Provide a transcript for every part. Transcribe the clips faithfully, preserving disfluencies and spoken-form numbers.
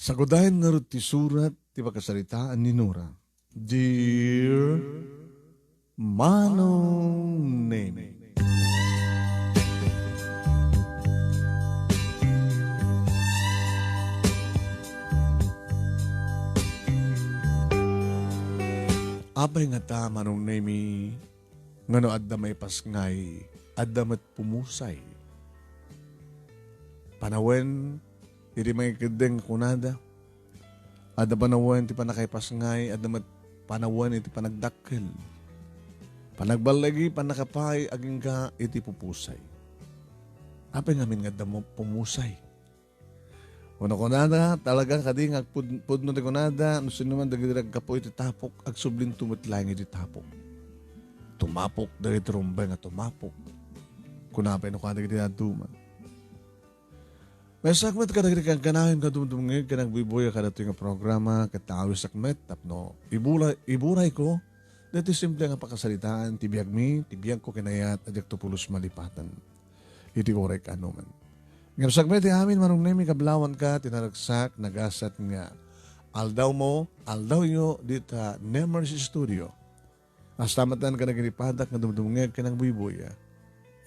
Sagudayen ngarud ti surat ti pakasaritaan ni Nora. Dear Manong Nemi. Apay ngata, Manong Nemi, nga no adda maipasngay, adda met pumusay. Panawen iti mangikeddeng kunada, adda panawen ti pannakaipasngay, adda met panawen iti panagdakkel. Panagballigi, pannakapaay, agingga iti pupusay. Apay ngamin nga adda mo pumusay? Wenno kunada, talaga kadi nga agpud-, pudno ti kunada, no sinoman dagiti naggapu iti tapok, agsublinto met laeng iti tapok. Tumapok dagiti rumbeng a tumapok. Kuna pay no kada dagiti dadduma. Maysaak met kadagiti kankanayon nga dumdumngeg ken agbuybuya kadatoy nga programa, ket naawisak met tapno ibula-, iburayko dagiti simple nga pakasaritaan ti biagmi, ti biagko ken ayat a diakto pulos malipatan iti uray kaanoman. Ngem sakbay ti amin, Manong Nemi, kablawanka ti naragsak, nagasat nga aldawmo, aldawyo dita Nemers Studio. Kasta met laeng kadagiti padak nga dumdumngeg ken agbuybuya,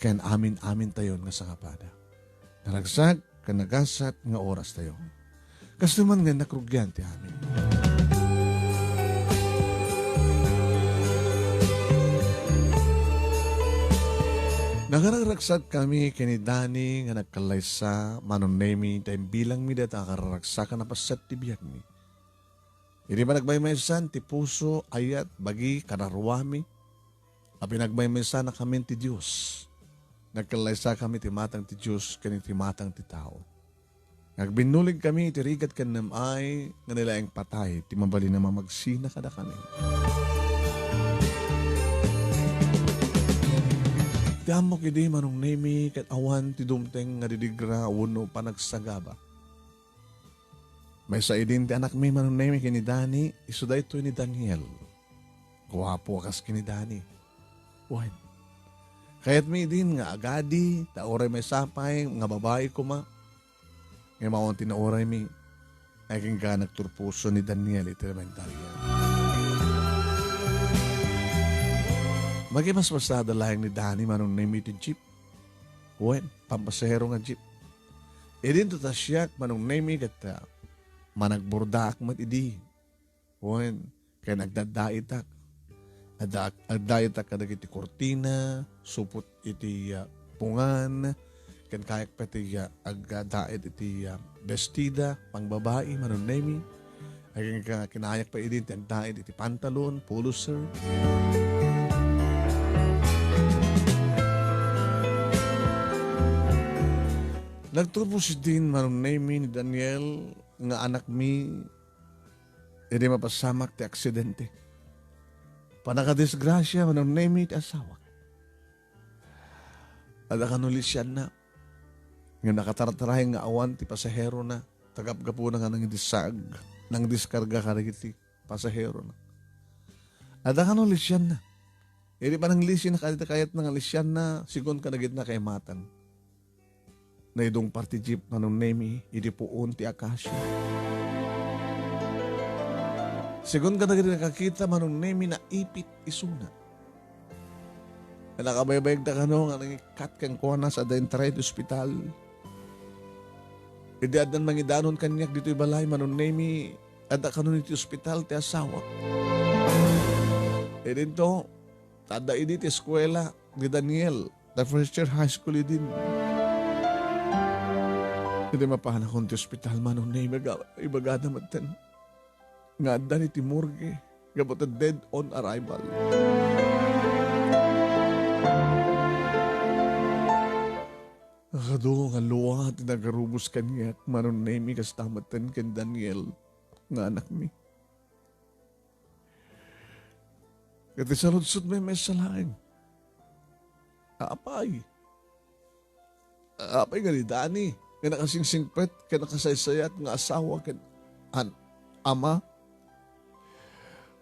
ken amin-amintayon nga sangapada. Naragsak ken nagasat nga orastayo. Kastoy man nga innak rugian ti amin. Nakararagsak kami ken ni Dani nga nagkallaysa, Manong Nemi, ta imbilangmi dayta a kararagsak a napaset ti biagmi. Idi panagmaymaysan ti puso, ayat, bagi, kararuami, a pinagmaymaysanakamin ti Dios. Nagkallaysakami iti matang ti Dios ken iti matang ti tao. Nga agbinnuligkami iti rigat ken nem-ay nga ni laeng patay ti mabalin a mamagsina kadakami. Ti ammok idi, Manong Nemi, ket awan ti dumteng nga didigra wenno panagsagaba. Maysa idin ti anakmi, Manong Nemi, ken ni Dani, isu daytoy ni Daniel. Guapo a kas ken ni Dani. Wen, kayatmi idin nga agadi, ta uray maysa pay nga babai koma. Ngem awan ti nauraymi, agingga nagturpuso ni Daniel iti elementarya. Makipaspasaada laeng ni Dani, Manong Nemi, iti jeep. Wen, pampasahero nga jeep. Idinto ta siak, Manong Nemi, ket, ah, managbordaak met idi. Wen, ken agdadaitak. Adda-, agdaitak kadagiti kurtina, supot iti, ah, pungan, ken kayak pay ti, ah, agdait iti, ah, bestida, pangbabai, Manong Nemi. Agingga kinayak pay idi ti agdait iti pantalon, polo shirt. Nagturpos idin, Manong Nemi, ni Daniel nga anakmi idi mapasamak ti aksidente. Pannakadisgrasia, Manong Nemi, ti asawak. Adda kano lisianna. Nga nakatartaray nga awan ti pasaherona, ta gapgapuna nga nangdisag, nangdiskarga kadagiti pasaherona. Adda kano lisianna. Idi pananglisina kadagiti kayatna nga lisianna, sigun kadagiti nakaimatan. Naidungpar ti jeep, Manong Nemi, iti puon ti akasia. Sigun kadagiti nakakita, Manong Nemi, naipit isuna. Nakabaybayagda kano nga nangikkat kenkuana sa adda intaray ti ospital. Idi addan mangidanon kaniak ditoy balay, Manong Nemi, adda kano iti ospital ti asawak. Idinto, ta adda idi ti eskuela ni Daniel, ta first year high school idin. Idi mapanakon ti ospital, Manong Nemi, ibaga-, ibagada metten nga addan iti morgue gapu ta dead on arrival. Kado nga lua ti nagarubos kaniak, Manong Nemi, kasta metten ken Daniel nga anakmi. Ket ti saludsodmi maysa laeng. Apay? Apay nga ni Dani nga nakasingsingpet ken nakasaysayat nga asawa ken an-, ama?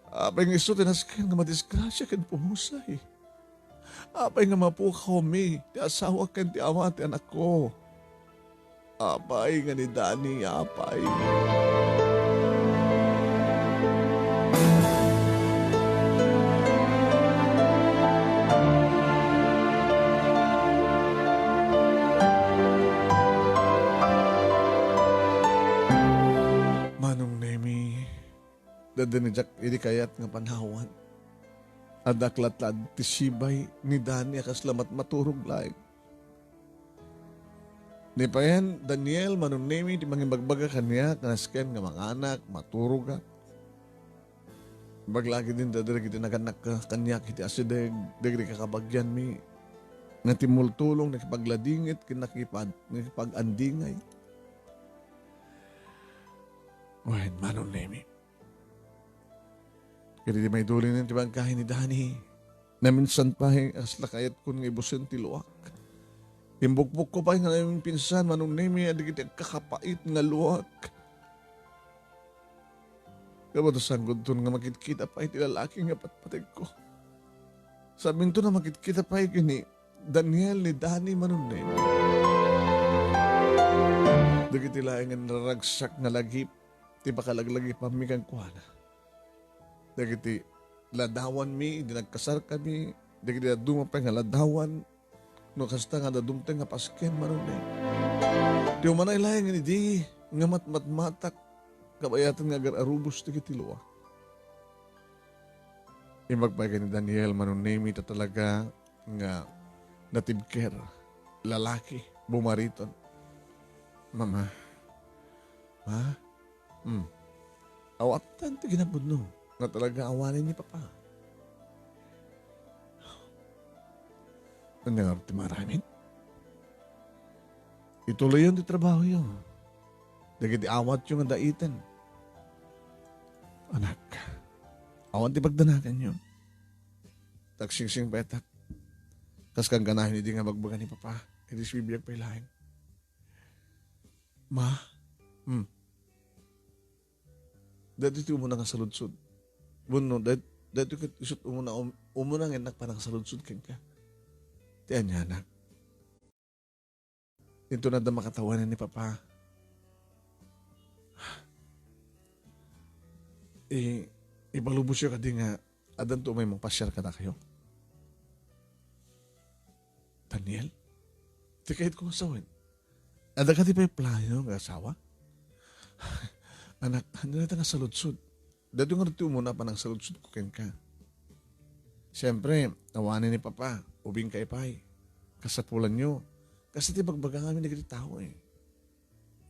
Apay nga isu ti nasken nga madisgrasia ken pumusay? Apay nga mapukawmi ti asawa ken ti ama ti anakko? Apay nga ni Dani, apay? Adda ni Jack idi kayat nga panawan. Adda ket latta ti sibay ni Dani a kasla matmaturog laeng. Ni payen, Daniel, Manong Nemi ti mangimbagbaga kaniak, nasken nga manganak, maturogak. Baglagi din da dagiti nagannak kaniak iti asideg, dagiti kakabagianmi, nga timmultulong, nakipagladingit, ken nakipag-, nakipag-andingay. Wen, Manong Nemi. Ket idi maidulinen ti bangkahi ni Dani, naminsan pay, kasla kayatkon nga ibusen ti luak. Imbukbokko pay nga naminsan, Manong Nemi, dagiti agkakapait nga luak. Kabatosankonton nga makitkita pay ti lalaki nga patpategko. Sabinto a makitkita pay ken ni Daniel ni Dani, Manong Nemi. Dagiti laeng a naragsak nga lagip ti pakalaglagipanmi kenkuana. Dagiti ladawanmi idi nagkasarkami, dagiti dadduma pay nga ladawan, no kasta nga dadumteng nga pasken, Manong Nemi. Ti umanay laeng idi nga matmatmatak, kabayaten nga agar-arubos dagiti luak. Imbag pay ken ni Daniel, Manong Nemi, ta talaga nga natibker, lalaki, bumariton. Mama, Ma? Hmm. Awaten ti kinapudno nga talaga awanen ni Papa. Ania ngarud ti maaramid? Ituloyyon ti trabahoyo. Dagiti awatyo nga daiten. Anak, awan ti pagdanaganyo. Tagsingsing petak. Kas kankanayon idi nga bagbaga ni Papa, idi sibibiag pay laeng. Ma? Hmm. Daytoy ti umuna nga saludsod. Wenno, day-, daytoy ket isut' umuna, um-, umuna nga innak panangsaludsod kenka. Ti anianak. Inton adda makatawanan ni Papa. I-, ipalubosyo kadi nga addanto umay mangpasiar kadakayo. Daniel? Ti kayatko nga sawen. Adda kadi pay plano nga asawa? Anak, ania dayta nga saludsod? Daytoy ngarud ti umuna a panangsaludsodko kenka. Siempre, awanen ni Papa, ubingkay pay. Kasapulanyo. Kasta ti bagbaga ngamin dagiti tao, eh.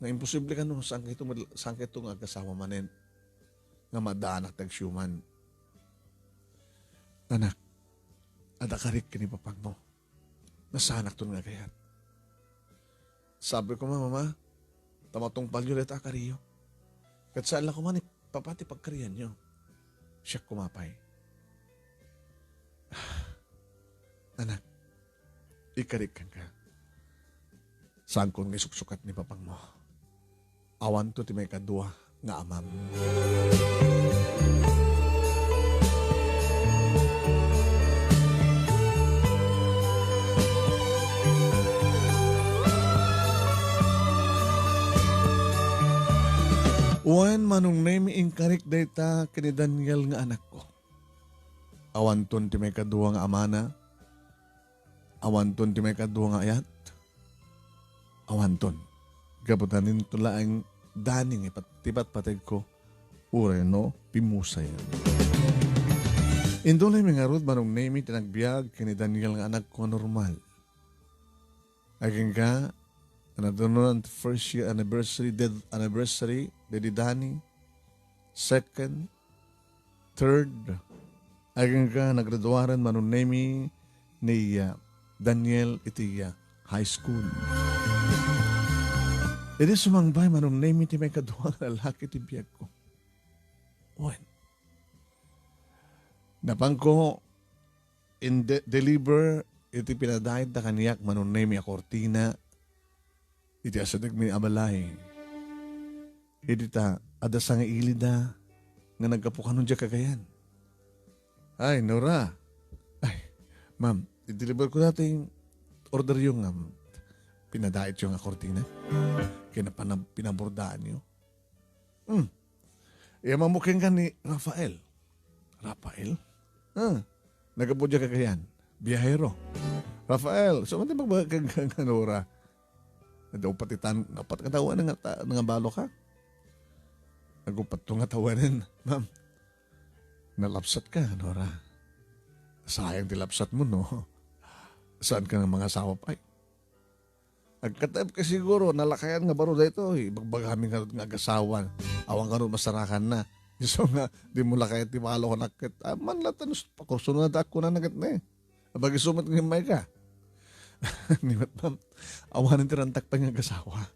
Nga imposible kano, saankayto, saankayto nga agasawa manen. Nga maaddanak ti agsiuman. Anak, adda karik ken ni Papangmo. Nasaanakton nga agayat. Sabi ko, Mama, ta matungpalyo dayta a kariyo. Ket saan la koma ni Papa ti pagkarianyo. Siak koma pay. Anak, ikarik kenka. Saankon nga isuksukat ni Papangmo. Awanto ti maikadua nga amam. Wen, Manong Nemi, inkarik dayta ken ni Daniel nga anakko. Awanton ti maikadua nga amana. Awanton ti maikadua nga ayat. Awanton. Gapu ta inton laeng Dani nga ipat-, ti patpategko, uray no, pimusayen. Intolaymi ngarud, Manong Nemi, ti nagbiag ken ni Daniel nga anakko a normal. Agingga, another no, first year anniversary, death anniversary, dedi Dani, second, third, agingga nagraduaren, Manong Nemi, ni, ah, Daniel iti, ah, high school. Idi sumangbay, Manong Nemi, ti maikadua nga lalaki ti biagko. Wen. Napanko inde-, deliver iti pinadaitda kaniak, Manong Nemi, a kurtina iti asidegmi a balay. Idi ta, adda sangailida nga naggapu kano diay kagayan. Ay, Nora. Ay, ma'am, i-deliver ko dayta orderyo nga pinadaityo nga kurtina. Kina panab-, pinabordaanyo. Hmm. Iya mamukeng ka ni Rafael. Rafael? Ah, naggapu diay kagayan. Biyahero. Rafael, so, man ti magbaga kang, kang, kang Nora? Naguppat itan, uppat nga tawanen nga ta-, nga balo ka? Naguppat to nga tawanen, ma'am. Nalabsatka, Nora. Sayang ti labsatmo, no? Saanka nga mangasawa pay? Agkataep ka siguro, nalakayan nga baro daytoy. Ibagbagami ngarud nga agasawa. Awan ngarud masarakanna. Isu nga, dimo lakayat ti balo ket, ah, man latta, nus-, pakursunada kunana ket ne. Abag isu met nga immay ka. Ni met, ma'am, awanen ti rantak pay nga agasawa.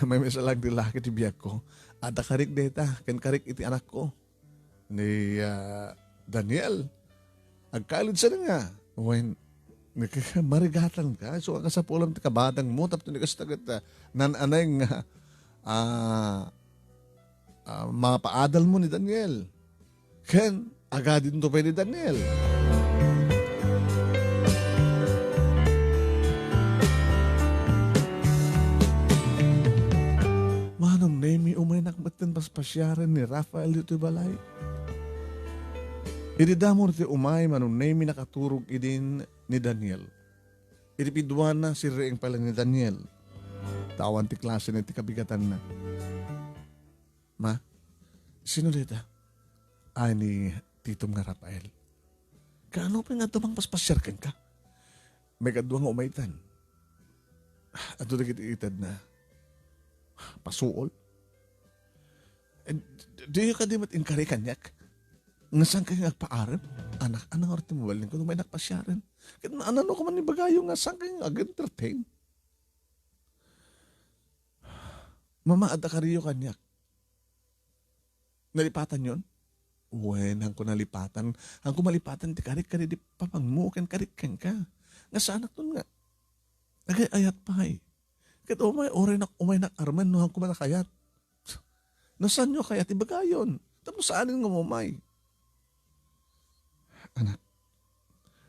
Maymaysa lang ti laki ti biagko. Adda karik dayta, ken karik iti anakko. Ni, ah, Daniel, agkalidsada nga. Wen, nagka-, marigatanka. So, ang kasapulam ti kabadangmo, tapno ni kasta ket, ah, nan-anay nga, ah, ah, mapaadalmo ni Daniel. Ken, agadinto pay ni Daniel. Manong Nemi, umaynak metten paspasiaren ni Rafael ditoy balay. Idi damor ti umay, Manong Nemi, nakaturog idin ni Daniel. Idi piduana, sirreeng pay la ni Daniel. Ta awan ti klase na iti kabigatanna. Ma, sino dayta? Ay, ni titom nga Rafael. Kaano pay nga adda mangpaspasiar kenka? Maikadua nga umaytan. Adda dagiti itedna. Pasuol. Eh, di, di kadi met inkari kaniak? Nga saan kayo nga agpaarem? Anak, anang oras ti mabalin ko, may nakpasiaren. Ket ano ko man ibagayo nga saan kayo nga ag-entertain? Mama, adda kariyo kaniak. Nalipatan yon? Wen, hangko nalipatan. Hangko malipatan ti karik kadi di papangmo ken karik kenka. Nga saanak ton nga. Agay-ayat pay. Ket umay, uray nak-, umay nak-armen no hangko man a kayat. No saanyo kayat ibagayon? Tapno saanen nga umay. Anak,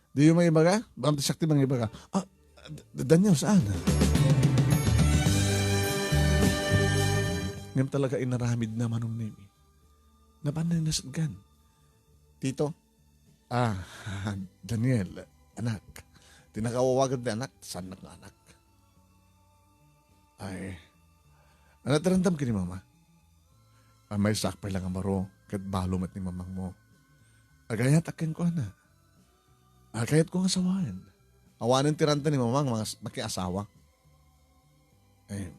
diyo mangibaga? Baka ti siak ti mangibaga. Ah, D-, Daniel, saan? Ngem talaga inaramid na Manong Nemi. Napan na nasaggan. Tito? Ah, Daniel, anak. Ti nakawawagan ti anak, saan nga anak? Ay, ano ti ramdam ken ni Mama? Ah, maysaak pay la nga baro, ket balo met ni mamangmo. Agayatak kenkuana. Ah, kayatko nga sawaen. Awanen ti ranta ni Mamang nga s-, makiasawa. Eh,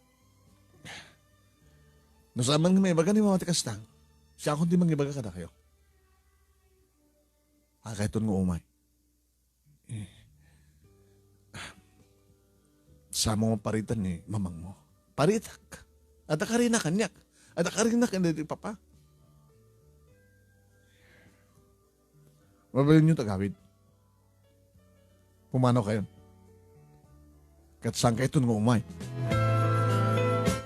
no saan man nga maibaga ni Mama ti kasta, siakon ti mangibaga kadakayo. Ah, kayatton nga umay. Eh, saan mo paritan ni mamangmo? Paritak. Adda karina kaniak. Adda karina ken ni papa. Mabalinyo ti agawid. Pumanaw kayon. Ket saan kayton nga umay?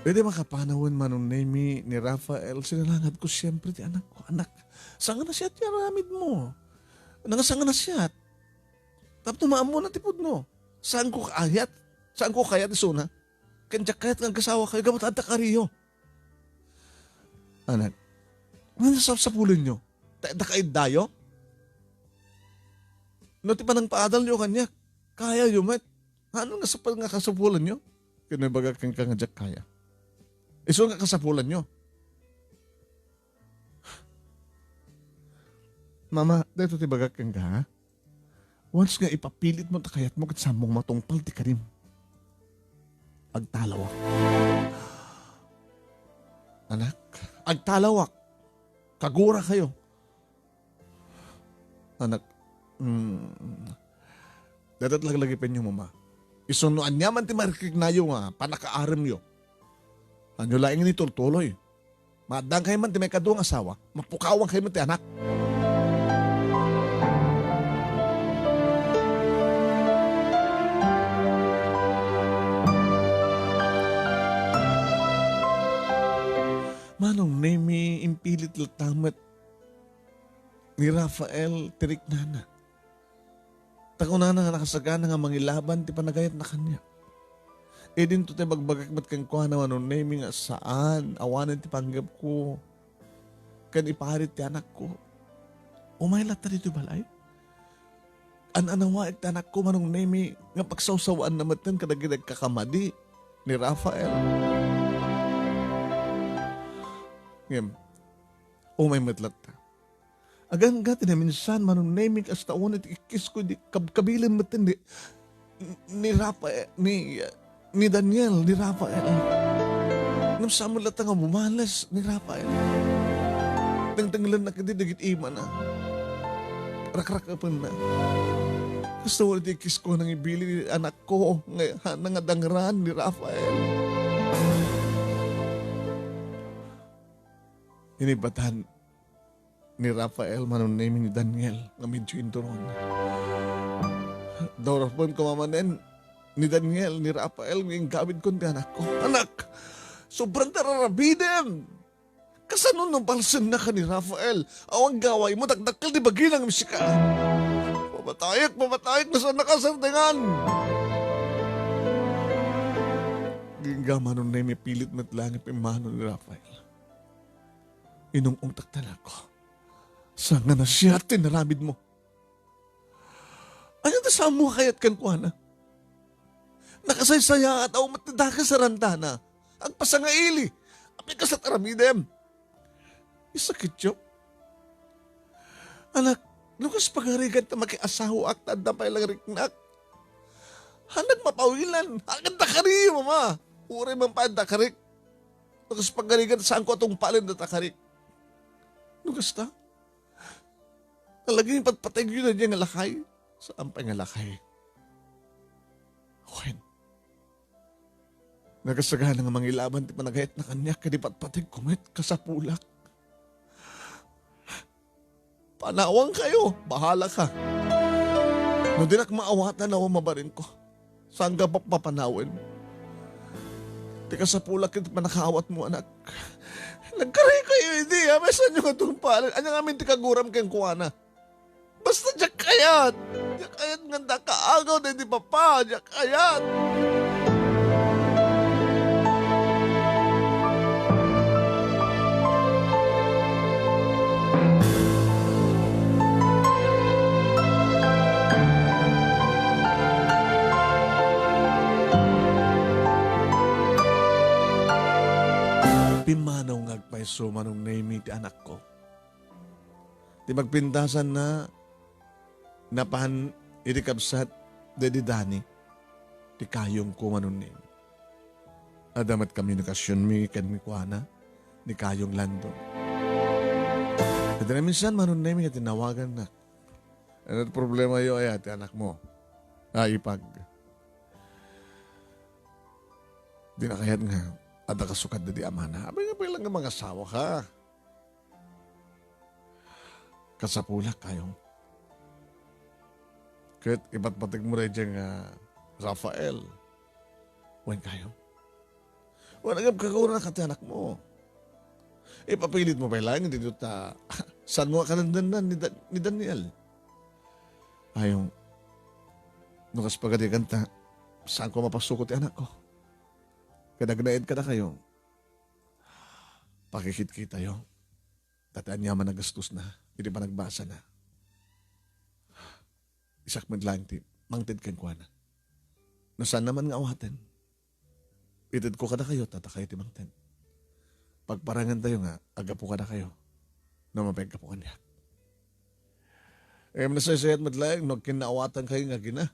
Idi makapanawen Manong Nemi ni Rafael, sinalangad ko siempre ti anak ko. Anak, saan nga nasiat ti aramid mo? Nang saan nga nasiat? Tapno maammo na ti pudno. Saan ko kaayat? Saan ko kayat isuna? Ken diak kayat nga agasawa kayo, gapu ta adda kariyo. Anak, nga nasapsapulenyo? Ta adda kaiddayo? No ti panangpaadalyo kaniak, kayayo met. Ano nga sapal nga kasapulenyo? Ken no ibagak kenka nga diak kaya. Isu nga kasapulanyo. Mama, dayto ti bagak kenka, ha? Once nga ipapilitmo ta kayatmo ket sammong matungpal ti kadim. Agtalawak. Anak, agtalawak. Kagura kayo. Anak, mm, dadat laglagipenyo, Mama. Isu no aniaman ti mariknayyo nga pannakaaremyo. Anyo laeng ni tultuloy. Maaddaan kayo man ti maikadua nga asawa, mapukawan kayo man ti anak. Manong Nemi, impilit latta met ni Rafael ti riknana. Ta kunana nga nakasagana nga mangilaban ti panagayatna kaniak. Idinto ti bagbagak met kenkuana, Manong Nemi, nga saan, awanen ti panggepko ken iparit ti anakko. Umay latta ditoy balay. An-anawaek ti anakko, Manong Nemi, nga pagsawsawaanna metten kadagiti agkakamadi ni Rafael. Ngem, umay met latta. Agangga ti naminsan, Manong Nemi, kasta unay ti ikkisko idi kabkabilen metten ni, ni Rafael, ni, ni Daniel, ni Rafael. Ngem saan met latta nga bumales ni Rafael. Tengtenglenna ketdi dagiti imana. Rakrakeppenna. Kasta unay ti ikkisko nga ibili ni anakko nga, nga dangraan ni Rafael. Inibatan ni Rafael, Manong Nemi, ni Daniel nga medyo induron. Daurapen koma manen ni Daniel, ni Rafael nga inggawidkon ti anakko. Anak, sobrang tararabidem! Kasano no balsennaka ni Rafael? Awan gawaymo, dakdakkel ti bagina ngem sika. Pamatayek, pamatayek, no saannaka sardengan! Agingga, Manong Nemi, pilit met laeng nga pimmanaw ni Rafael. Inung-ungtak ti anakko. Saan nga nasia ti inaramidmo? Ania ti saanmo a kayat kenkuana? Nakasaysayaat a umat ti dakes a randana. Agpasangaili. Apay kasla ti aramidem? Isakityo? Anak, no kas pagarigan ta makiasawaak ta adda pay la nga riknak. Haannak mapawilan. Haannak dakari, mama. Uray man pay adda karik. No kas pagarigan, saanko a tungpalen dayta karik. No kasta, talaga ipatpategyo daydiay nga lakay. Saan pay nga lakay? Wen, nakasagana nga mangilaban ti panagayatna kaniak ket ipatpategko met, kasapulak. Panawankayo, bahala ka. No dinak maawatan, awan mabarinko. Saanka papapanawen? Ti kasapulak iti panakaawatmo, anak. Nagkarikayo idi, a, maysaanyo nga tungpalen. Ania ngamin ti kaguram kenkuana? Basta diak kayat. Diak kayat nga adda kaagaw daydi papa. Diak kayat. Pimmanaw nga agpayso, Manong Nemi, ti anakko. Ti pagpintasanna, napan iti kabsat daydi Dani, ti kayongko, Manong Nemi. Adda met komunikasionmi kenkuana ni kayong Lando. Ket naminsan, Manong Nemi, nga tinawagannak. Ano ti problemayo aya ti anakmo? Ah, ipag. Dina kayat nga adda kasukat daydi amana. Apay nga pay la nga mangasawaka? Kasapulak, kayong. Ket ipatpategmo daydiay nga Rafael. Wen, kayong. Wen, agap kagura ka ti anakmo. Ipapilitmo pay laeng dito ta saanmo a kanennenan ni Da-, ni Daniel. Kayong, no kas pagarigan ta, saanko a mapasuko ti anakko? Ket agnaed kadakayo, pakikitkitayo. Ta ti aniaman a gastosna iti panagbasana, isak met laeng ti mangted kenkuana. No saanna man nga awaten, itedko kadakayo, ta dakayo ti mangted. Pagparangentayo nga aggapu kadakayo, no mapay aggapu kaniak. Ngem nasaysayat met laeng no agkinnaawatankayo nga agina.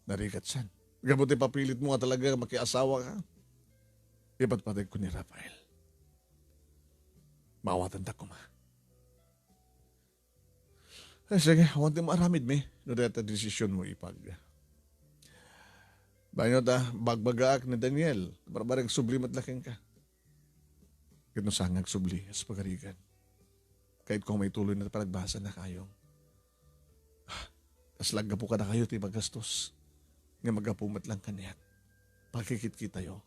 Narigat san. Gapu ti papilitmo nga talaga makiasawaka, ipatpategko ni Rafael. Maawatantak koma. Ay, sige, awan ti maaramidmi no dayta desisionmo, ipag. Baino ta, bagbagaak ni Daniel, barbareng subli met la kenka. Ket no saan nga agsubli, as pagarigan, kayatko nga maituloy na panagbasana, kayong. Ah, kasla aggapu kadakayo ti magastos nga aggapu met laeng kaniak. Pakikitkitayo.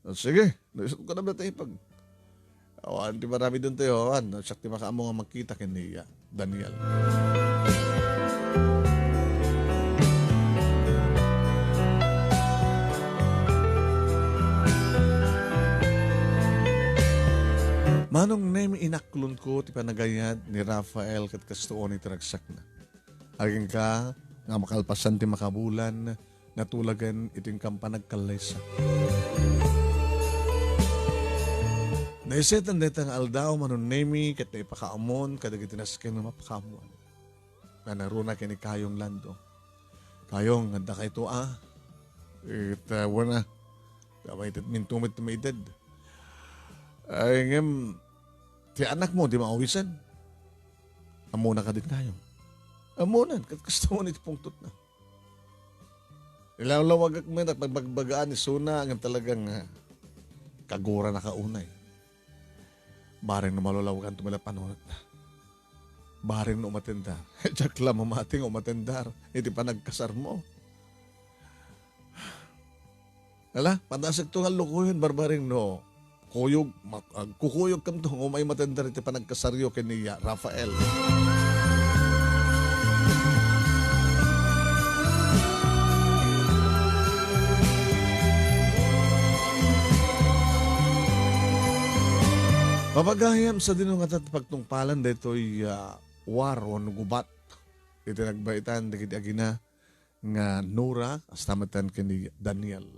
Ah, sige, no isut ko na ba tayo pag awan ti maramidentayo, awan. Siak ti makaammo nga magkita ken ni Daniel. Manong Nemi, inaklonko ti panagayat ni Rafael ket kastoon iti ragsakna. Agingga nga makalpasan ti makabulan, natulagen iti inkan panagkallaysa. Naisatan dayta nga aldaw, Manong Nemi, ket naipakaamon kadagiti nasken nga mapakaammoan. Nanaruna ken ni Kayong Lando. "Kayong, adda kayto a? It, uh, wana. Kamay tet mintumit ti maited. Ay, ngem, ti anakmo, di maawisen. Ammona kadin, Kayong?" "Ammonan, ket kasta man iti pungtotna. Ilawlawagak met a pagbagbagaan isuna ngem talagang, ah, kagura na kaunay. Bareng no malawlawagan to met la panunotna. Bareng no umatendar." "Diak la mamati nga umatendar iti panagkasarmo. Ala, padasekto nga lukoyen, barbareng no kuyog, mak-, agkukuyogkamto nga umay matendar iti panagkasaryo ken ni Rafael." Papagayam, sadino ngata ti pagtungpalan daytoy, ah, war wenno gubat iti nagbaitan dagiti agina nga Nora, kasta metten ken ni Daniel.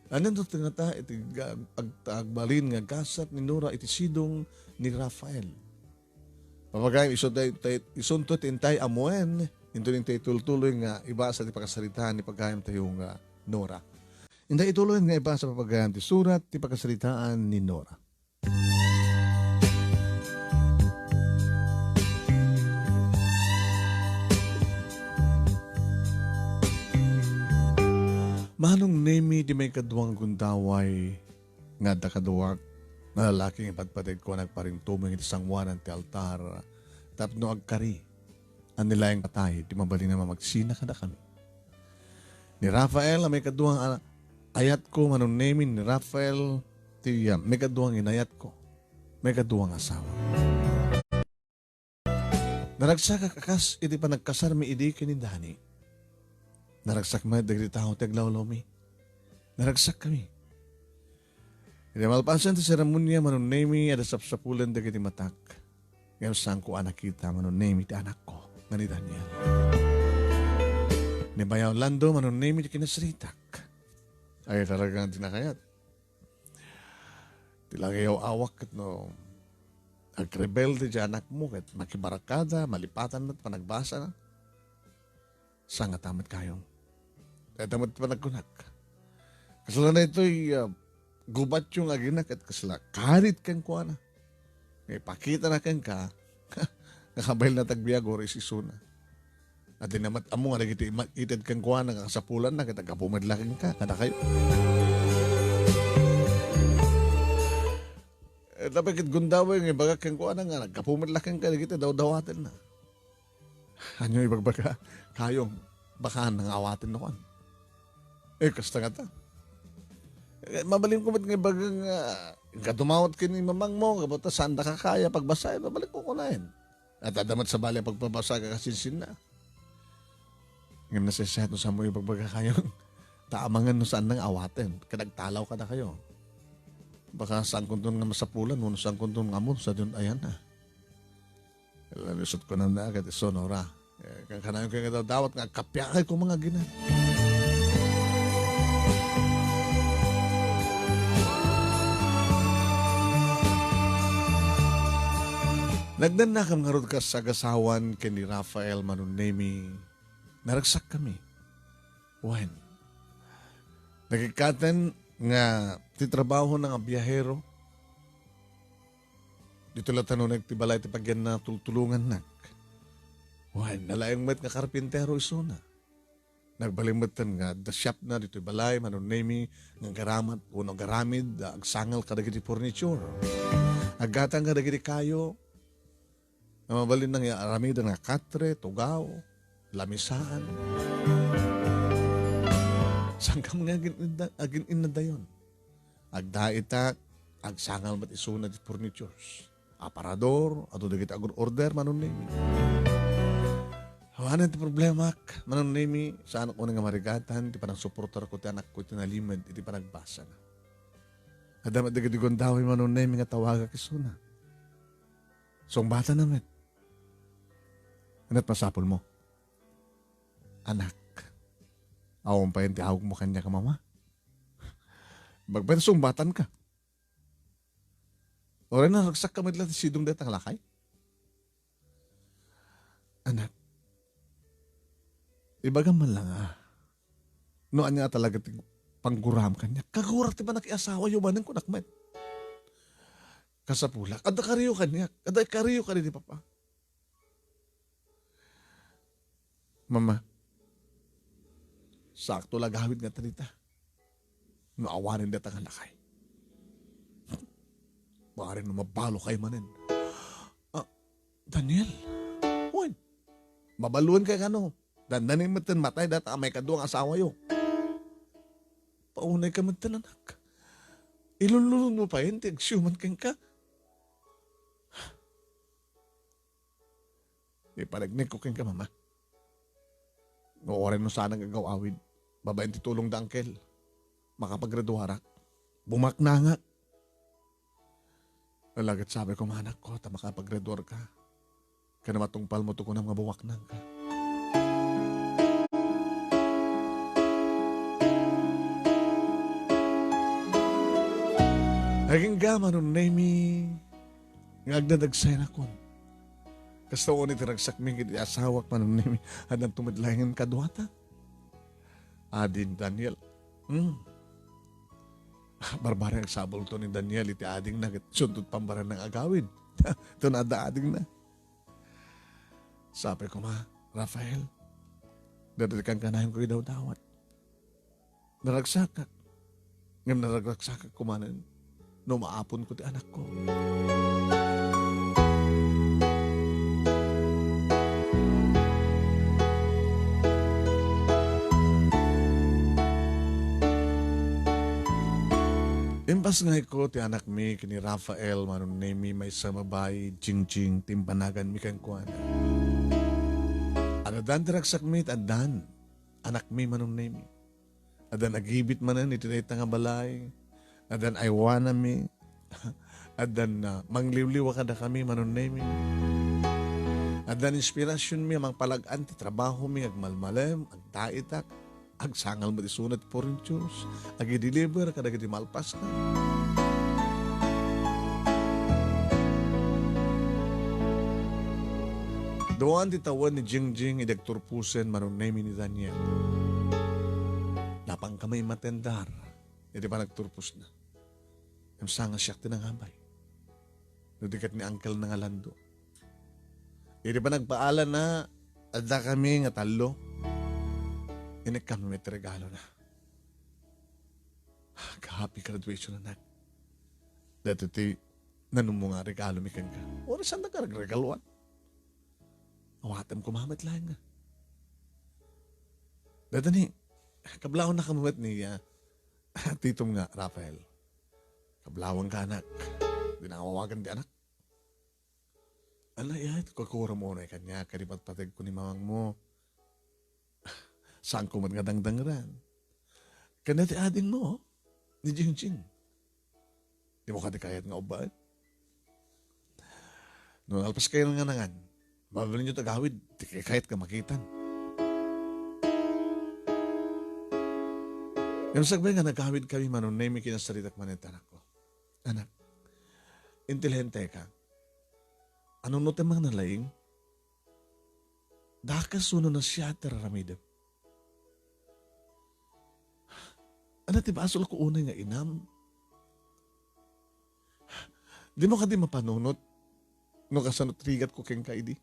Ania ti ngata iti ga-, ag-, agbalin nga gasat ni Nora iti sidong ni Rafael? Papagayam, isu tay, tay, isunto ti intay ammoen, inton intay tultuloy nga ibasa ti pakasaritaan ni pagayam tayo nga Nora. Intay ituloy nga ibasa, papagayam, ti surat ti pakasaritaan ni Nora. Manong Nemi ti maikadua nga gundaway nga adda kaduak nga lalaki nga ipadpadegko a nagparintumeng iti sangoanan ti altar tapno agkari a ni laeng patay ti mabalin a mamagsina kadakami. Ni Rafael a maikadua nga ayatko, Manong Nemi, ni Rafael ti, ah, maikadua nga inayatko, maikadua nga asawa. Naragsak a kas iti panagkasarmi idi ken ni Dani. Naragsak met dagiti tao ti aglawlawmi. Naragsakkami. Iti malpasen ti seremonia, Manong Nemi, adda sapsapulen dagiti matak. Ngem saanko a nakita, Manong Nemi, ti anakko nga ni Daniel. Ni Bayaw Lando, Manong Nemi, ti kinasaritak. Ay, talagang di na kayat. Ti lagiyaw awak ket no agrebelde ti anakmo ket makibarkada, malipatan met panagbasana. Sangata met kayo. Dayta met panagkunak. Kasla daytoy, ah, gubatyo nga agina ket kasla karit kenkuana. Nga ipakitana kenka, nga kabaelna ti agbiag wenno isuna. Adda met ammo nga dagiti ima-, ited kenkuana nga kasapulanna ket aggapu met la kenka, kadakayo. Eh, tapno ket gundaway nga ibagak kenkuana nga aggapu met la kenka dagiti dawdawatenna. Ania ibagbaga? Kayo, baka nangawaten no kan. Eh, kasta ngata. Eh, mabalinko met nga ibaga nga, nga dumawat ken ni mamangmo, gapu ta saanda kakaya pagbasaen, mabalinko kunaen. At adda met sabali a pagpabasa nga kasinsinna. Ngem nasaysayaat no saanmo ibagbaga kayo. Ta amangan no saanna nga awaten. Ket agtalaw kadakayo. Baka saankonton nga masapulan wenno saankonton nga ammo sadino ti ayanna. Labi isut' kunana ket isu, Nora. Eh, kankanayon kayo nga dawdawat nga agkappia kay koma nga agina. Nagnannakam ngarud kas agasawan ken ni Rafael, Manong Nemi. Naragsakkami. Wen, nakikkaten nga ti trabahona nga biahero, ditoy la tanoneg ti balay ti pagianna tultulongannak. Wen, nalaing met nga karpintero isuna. Nagbalin metten nga adda shopna ditoy balay, Manong Nemi, nga agaramat wenno agaramid, ah, agsangel kadagiti furniture. Aggatang kadagiti kayo, nga mabalin nga aramiden nga katre, tugaw, lamisaan. Sangkam nga agin-, agin-, innadayon. Agdaitak, agsangel met isuna ti furnitures. Aparador, adu dagiti ag-order, Manong Nemi. Awanen ti problemak, Manong Nemi, saan ko nga marigatan ti panangsuportar ko ti anakko iti nalimed iti panagbasana. Adda met dagiti gundaway, Manong Nemi, nga tawagak isuna. Sungbatana met. Ania ti masapulmo? Anak, awan pay ti awagmo kaniak a mama. Bagbay ta sungbatanka. Uray naragsakka met la ti sidong dayta nga lakay? Anak, ibagam man la nga, no ania talaga ti pangguram kaniak, kagurak ti panakiasawayo manen, kunak met. Kasapulak, adda kariyo kaniak, adda kariyo kadi ni Papa. Mama, sakto la gawid nga ta dita. No awanen dayta nga lakay. Barbareng no mabalokay manen. Ah, Daniel, wen, mabaluenka kano? Dandanin metten matay dayta a maikadua nga asawayo. Paunayka metten, anak. Ilululon mo payen ti agsiuman kenka. Ipanagnekko kenka, Mama. No uray no saanak nga agaw-awid, babaen ti tulong da Uncle, makapagraduarak. Bumaknangak. Alagad sapay koma, anakko, ta makapagraduarka. Ken matungpalmo ti kunam nga bumaknangka. Agingga, Manong Nemy, nga agdadagsayakon. Kasta unay ti ragsakmi ket ti asawak, Manong Nemy, addanto met laengen kaduata. Ading Daniel. Hmm. Barbareng agsabulto ni Daniel iti adingna ket isunto ti pambarannang agawid. Ito na adda adingna. Sapay koma, Rafael, daytoy ti kankanayon ko idawdawat. Naragsakak. Ngem naragragsakak koma no maaponko ti anakko. Impasngayko ti anakmi ken ni Rafael, Manong Nemy, maysa a babai, Jingjing ti impanaganmi kenkuana. Addan ti ragsakmi, addan. Anakmi, Manong Nemy. Addan agibit manen iti dayta nga balay. Addan aywanami. Addan, ah, mangliwliwa kadakami, Manong Nemy. Addan inspirasionmi a mangpalag-an ti trabahomi, agmalmalem, agdaitak, agsangal met isuna ti furnitures, agideliver kadagiti malpaska. Duan ti tawen ni Jingjing idi agturposen, Manong Nemy, ni Daniel. Napanka met matendar iti panagturposna. Ngem sanga siak ti nangabay. No di ket ni uncle-na nga Lando. Iti panagpaalanna, addakami nga tallo. Inikkami met ti regalona. Happy graduation, anak. Daytoy ti nanummo nga regalomi kenka. Uray saanka nga agregaloan. Awatem koma met laeng nga. Dayta ni, kablawannaka met ni, ah, titom nga, Rafael. Kablawanka, anak. Di na awagan ti anak. Ala, iya, iti kukuram unay kaniak, kadi patpategko ni mamangmo. Saanko met nga dangdangran. Ken dayta ti adingmo, ni Jingjing. Dimo kadi kayat nga ubbaen? No nalpaskayo nga nangan, mabalinyo ti agawid, ti kayat nga makitan. Ngem sakbay nga nagawidkami, Manong Nemy, kinasaritak manen ti anakko. Anak, intelihenteka. Ano no ti mangnalaing? Dakes wenno nasia ti ar-aramidem? Ania ti basolko unay nga inam? Dimo kadi mapanunot no kasano ti rigatko kenka idi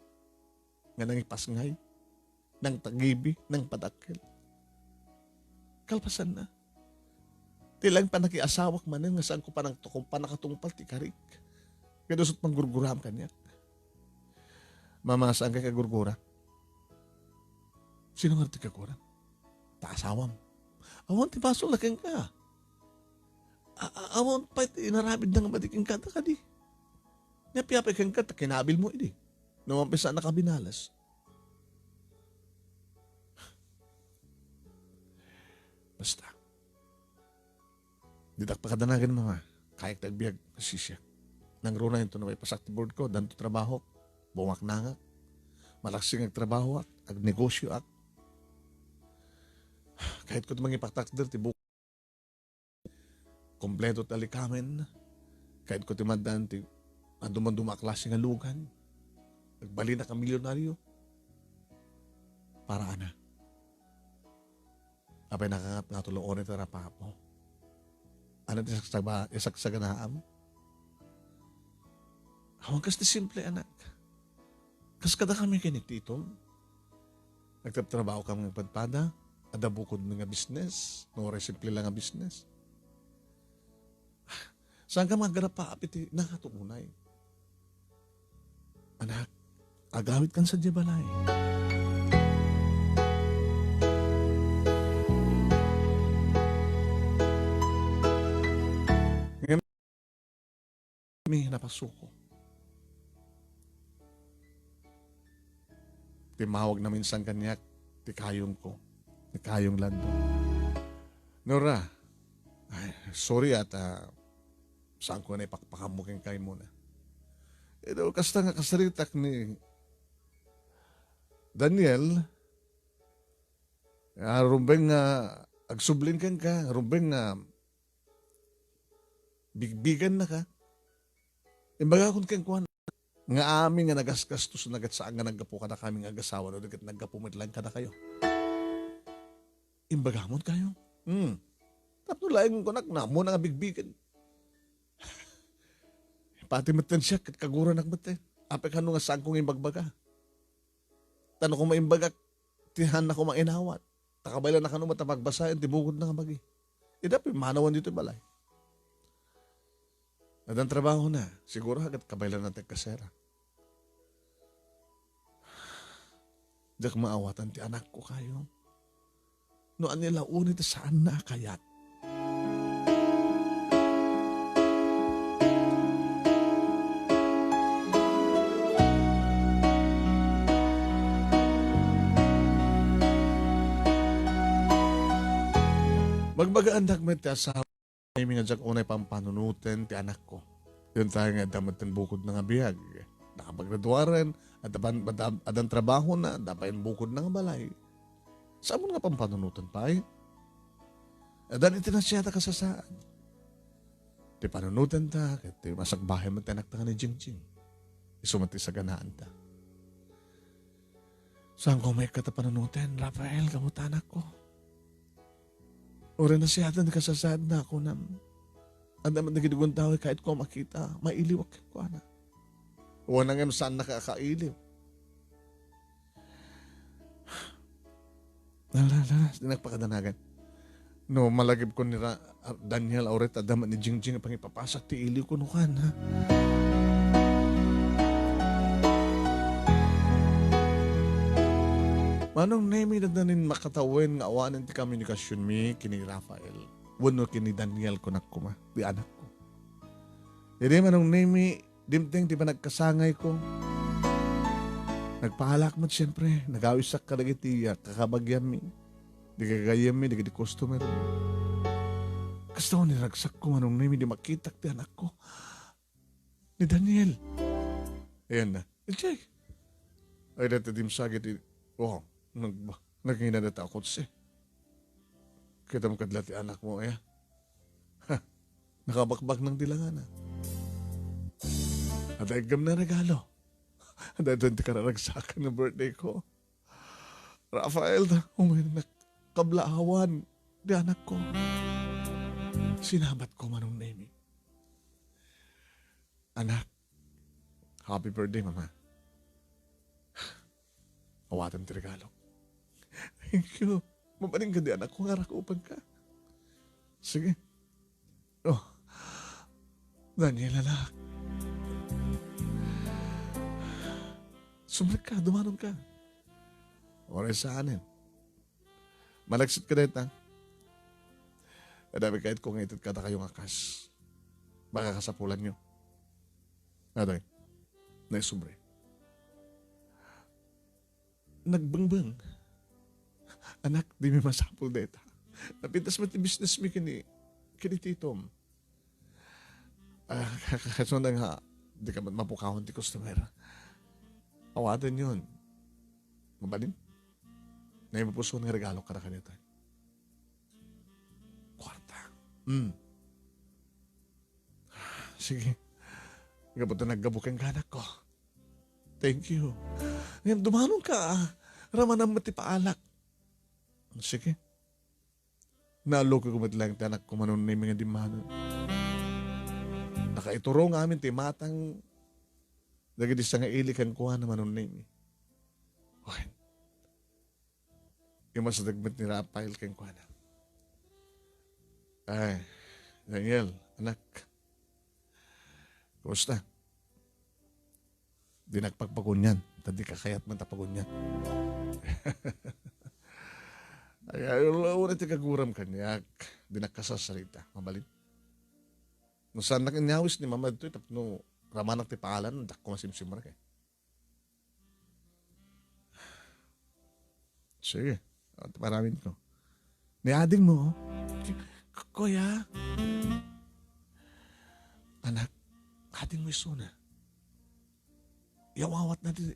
nga nangipasngay, nangtagibi, nangpadakkel? Kalpasanna, ti laeng panakiasawak manen nga saanko panangtukom, panakatungpal ti karik. Ket isu ti panggurguram kaniak. Mama, saanka nga agurgura? Sino nga ti kaguram? Ta asawam. Awan ti basolna kenka. A-, a-, awan pay ti inaramidna nga madi kenka, ta kadi. Nia, apay kenka ta kinabilmo idi. No, mampisa nakabinalas. Basta. Ditak pakadanagan, Mama. Kayak ti agbiag, nasisiak. Nangruna inton maipasak ti board ko, addanto trabahok. Bumaknangak. Malaksid nga agtrabahoak, agnegosioak. Kayatko ti mangipatakder ti buok. Kompleto ti alikamen. Kayatko ti maddaan ti a dumaduma a klase nga lugan. Nagbalinak a milyonaryo. Para ana. Apay nakangat nga tulo oras ti rapapo. Ano ti sagsaba-, isagsaganaam? Awan kas ti simple, anak. Kas kadakami ken ni Tito, nagtrabtrabaho kam nga padpada, adda bukod mi nga business, no, simple lang nga business. Saan ka magrapa iti nakato unay? Anak, agawid kan sadiay balay. Ngem, mi napasuko. Timmawag naminsan kaniak ti kayongko, ni Kayong Lando. Nora, ay, sorry at, ah, saan ko na ipakpakammo ken kaymona. Ito, kasta nga kasaritak ni Daniel, ah, rumbeng nga agsubling kenka, rumbeng nga bigbigannaka. Imbagakon kenkuana nga amin nga nagasgastos na ket saan nga naggapu kadakami nga agasawa no di ket naggapu met laeng kadakayo. Imbagamon kayo? Hmm. Tapno laeng kunak, namo na nga bigbigen. Pati metten siak ket kaguranak metten. Apay kano nga saan ko nga imbagbaga? Ta no koma imbagak, ti haanna koma inawat. Ta kabaelanna kano met a pagbasaen ti bukod na nga bagi. Ita pimmanawan ditoy balay. Addan trabahona, siguro ket kabaelanna ti agkasera. Diak maawatan ti anakko kayo. No ania la unay ti saanna a kayat. Magbagaandak met ti asawa Nemi nga diak unay pampanunoten ti anakko. Dayta nga adda metten bukod na nga biag. Nakapaggraduaren, adda ban-, adda, addan trabahona, adda pay bukod na nga balay. Saan nga pampanunoten pay? Addan iti nasiatak a sasaad. Ti panunotenta, ket ti masakbayan met ti anakta nga ni Jingjing. Isu met ti saganaanta. Saan ko maikkat a panunoten, Rafael, gapu ta anakko? Uray nasiaten ti kasasaadna, kunam. Adda met dagiti gundaway kayatko a makita, mailiwak kenkuana. Wen ngem saannaka a kailiw. Ala, ala, di nagpakadanagan. No, malagipkon ni Ra-, Daniel, uray ta adda met ni Jingjing a pangipapasak ti iliwko no kan, ha? Manong Nemi, adda nin makatawen nga awanen ti komunikasionmi ken ni Rafael wenno ken ni Daniel, kunak koma, ti anakko. Idi, Manong Nemi, dimteng ti panagkasangayko. Nagpaalak met, siempre, nagawisak kadagiti, ah, kakabagianmi, di gagayyemmi, dagiti customer. Kasta ni ragsakko, Manong Nemi, di makitak ti anakko. Ni Daniel. Ayan na. Ijay. Ay, dati dimsagi ti, oh, nag-, nagingina na ta kotse. Kitam kadla ti anakmo, aya. Ha, nakabakbak nang ti langana. Adda igam na regalo. Adda ti kararagsakan nga birthday ko. Rafael, umay na kablaawan ti anakko. Sinabatko, Manong Nemi. Anak, happy birthday, Mama. Awaten ti regalo. Thank you. Mabalin ka di, anakko, nga arakupanka. Sige. Oh. Daniel, anak. Sumrekka, dumanonka. Uray saanen. Malagsetka dayta. Adda met kayatko nga ited kadakayo nga kas. Baka kasapulanyo. Atoy, naisubli. Nagbengbeng. Anak, dimi masapul dayta. Napintas met ti businessmi ken ni, ken ni titom. Ah, ka-, ka-, kasunda nga, di ka met mapukawan ti customer. Awatenyon. Mabalin? Naimapuson nga regalo kadakayo dayta. Kuarta. Hmm. Sige. Gapu ta naggapu kenka, anakko. Thank you. Ngem dumanonka, ah. Ramanam met ti paalak. Sige. Naalokeko met laeng ti anakko, Manong Nemi, nga dimmano. Nakaiturong amin ti imatang dagiti sangaili kenkuana, Manong Nemi. Wen, imasideg met ni Rafael kenkuana. Ay, Daniel, anak. Kumusta? Dinak pagpagunian, ta dika kayat man ta pagunian. Ay, ay, wala, wala ti kaguram kaniak. Dinak kasasarita. Mabalin. No saannak inyawis ni Mama ditoy tapno ramanak ti paalan, dakko masimsimrek, eh. Sige. Iti aramidko. Ni adingmo, oh. K-, kuya. Anak, adingmo isuna. Iyawawatna ti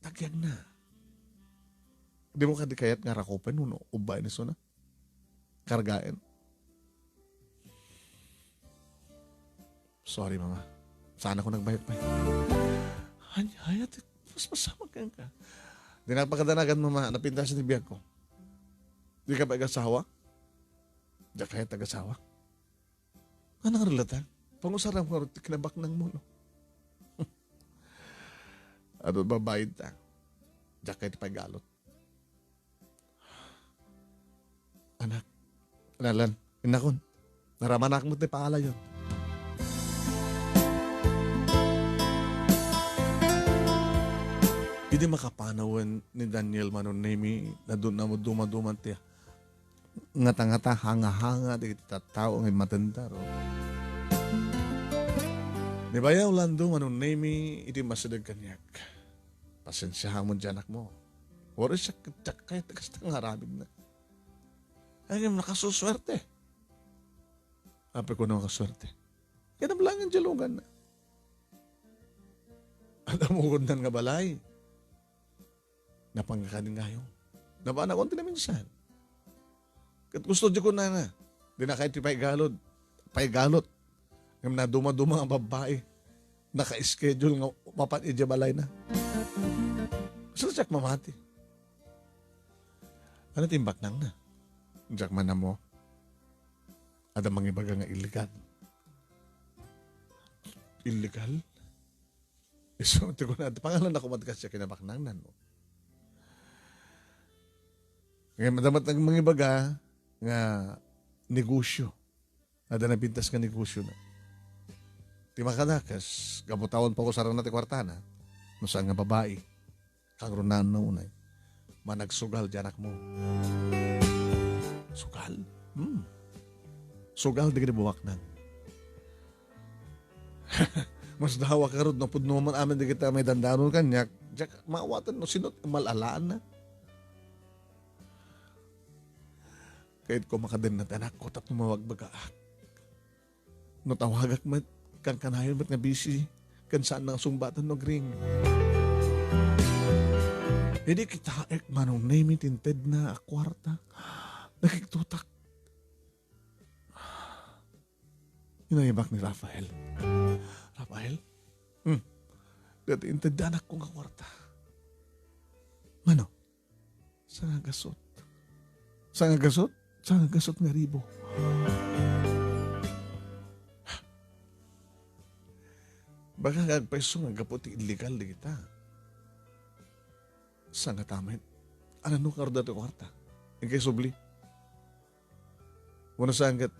tagiagna. Dimo kadi kayat nga rakupen wenno ubbaen isuna? Kargaen? Sorry, Mama. Saanakon nagbayag pay. Ania, aya ti mas masamak kenka. Dinak pakadanagan, Mama. Napintas ti biagko. Dika pay agasawa? Diak kayat agasawa. Ania nga relata? Pangusaram ngarud ti kinabaknangmo, no? Adu, babaita. Diak kayat paigalot. Anak, Lalan, innakon, naramanak met ti paalayon. Idi makapanawen ni Daniel, Manong Nemi, nadun-, nadumaduman ti ngata-ngata, hanga-hanga dagiti tattao nga immatenda, ro. Ni Bayaw Lando, Manong Nemi, idi masideg kaniak. Pasensiahamon ti anakmo. Uray siak, diak kayat ti kasta nga aramidna. Ay, ngem nakasusuerte. Apay ko nakasuerte. Kinablangan ti luganna. Adda mukudnan nga balay. Napan nga kadin ngayo. Nabanakon ti naminsan. Ket gusto di kunana. Di na kayat ti paigalod. Paigalot. Ngem naduma-duma nga babbai. Naka-schedule nga mapan idiay balayna. Saan siak mamati? Ania ti imbaknangna? Diak man ammo. Adda mangibaga nga illegal. Illegal? Isu ti kuna, pangalanna koma ti kasdiay kinabaknangna, no? Ngem adda met mangibaga nga negosyo. Adda napintas nga negosiona. Ti makadakes, gapu ta awan pagusaranna ti kuartana, no saan nga babai, kangrunaanna unay, managsugal ti anakmo. Sugal? Hmm. Sugal dagiti buaknang. Masdaawak ngarud no pudno man amin dagita maidandanon kaniak, diak maawaten no sino ti mal-alaanna. Kayatko makadenna ti anakko tapno mabagbagaak. No tawagak met, kankanayon met nga busy, ken saanna nga sungbatan no agring. Idi kitaek, Manong Nemi, ti intedna a kuarta, nakigtotak. Inayabak ni Rafael. Rafael? Hmm. Dati intedda anakko nga kuarta. Mano? Sangagasut. Sangagasut? Sangagasut nga ribo. Baka nga agpayso nga gapu ti illegal dagita. Sangatamen. Ano no karda ti kuarta? Inkay subli. Wano saan ket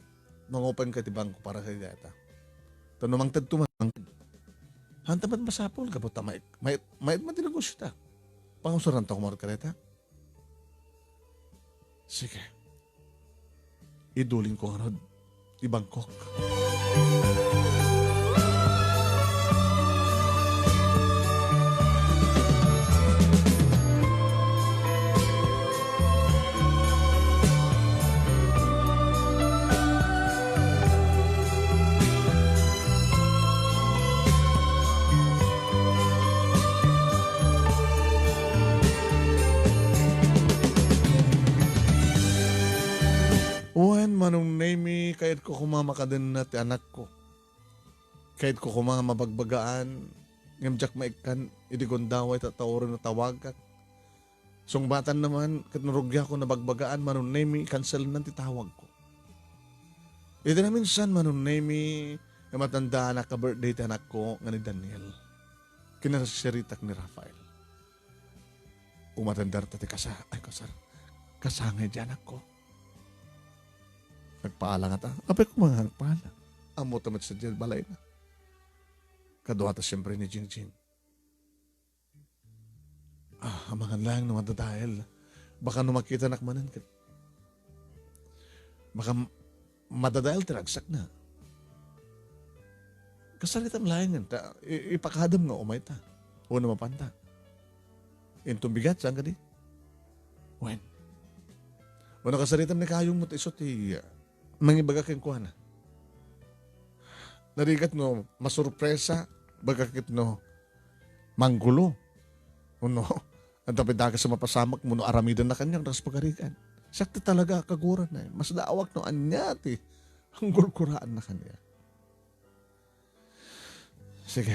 mangupenka ti bangko para sa dayta. Ta no mangtedto man, mangted. Hanta met masapul, gapu ta mait-, mait-, mait man ti negosyo ta. Pangusaran ta kumarud kadayta. Sige. Idulinko ngarud ti bangkok. Wen, Manong Nemi, kayatko koma makadenna ti anakko. Kayatko koma nga mabagbagaan, ngem diak maikkan idi gundaway ta tauren no tawagak. Sungbatanna man, ket no rugiakon a bagbagaan, Manong Nemi, kanselnan ti tawagko. Iti naminsan, Manong Nemi, nga matandaanak a birthday ti anakko nga ni Daniel. Kinasaritak ni Rafael. Umatender ta ti kasa-, ay, kasar-, kasangay di anakko. Nagpaala ngata. Apay koma nga nagpaala. Ammota met sadiay balayna. Kaduata siempre ni Jingjing. Ah, amangan laeng no madadael. Baka no makitanak manen ket baka m-, madadael ti ragsakna. Kasaritam laengen ta i-, ipakadam nga umayta. Wenno mapanta. Inton bigat, saan kadi? Wen. Wenno kasaritam ni kayong met isu ti, ah, mangibaga kenkuana. Narigat no masurpresa, baga ket no manggulo. Wenno, adda pay dakes a mapasamak wenno aramidenna kaniak, dakes pagarigan. Siak ti talaga a kaguran, eh. Masdaawak no ania ti anggurguraanna kaniak. Sige.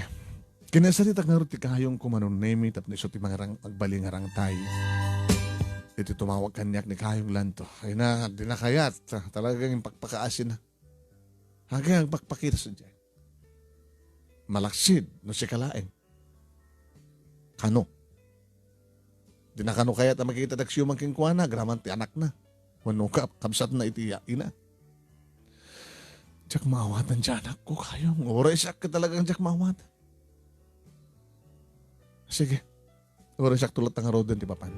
Kinasaritak ngarud ti kayongko, Manong Nemi, tapno isu ti mangarang-, agbali nga rangtay. Iti tumawag kaniak ni kayong Lanto. Ay na, di na kayat. Talagang impakpakaasina. Agay, agpakpakita sadiay. Malaksid, no sika laeng. Kano? Di na kano kayat a makita dagsiuman kenkuana, agraman ti anakna. Wenno ka-, kabsatna iti ya-, ina. Diak maawatan ti anakko, kayong. Uray siak ket talagang diak maawatan. Sige. Uray siak tulad ta ngaruden ti papan.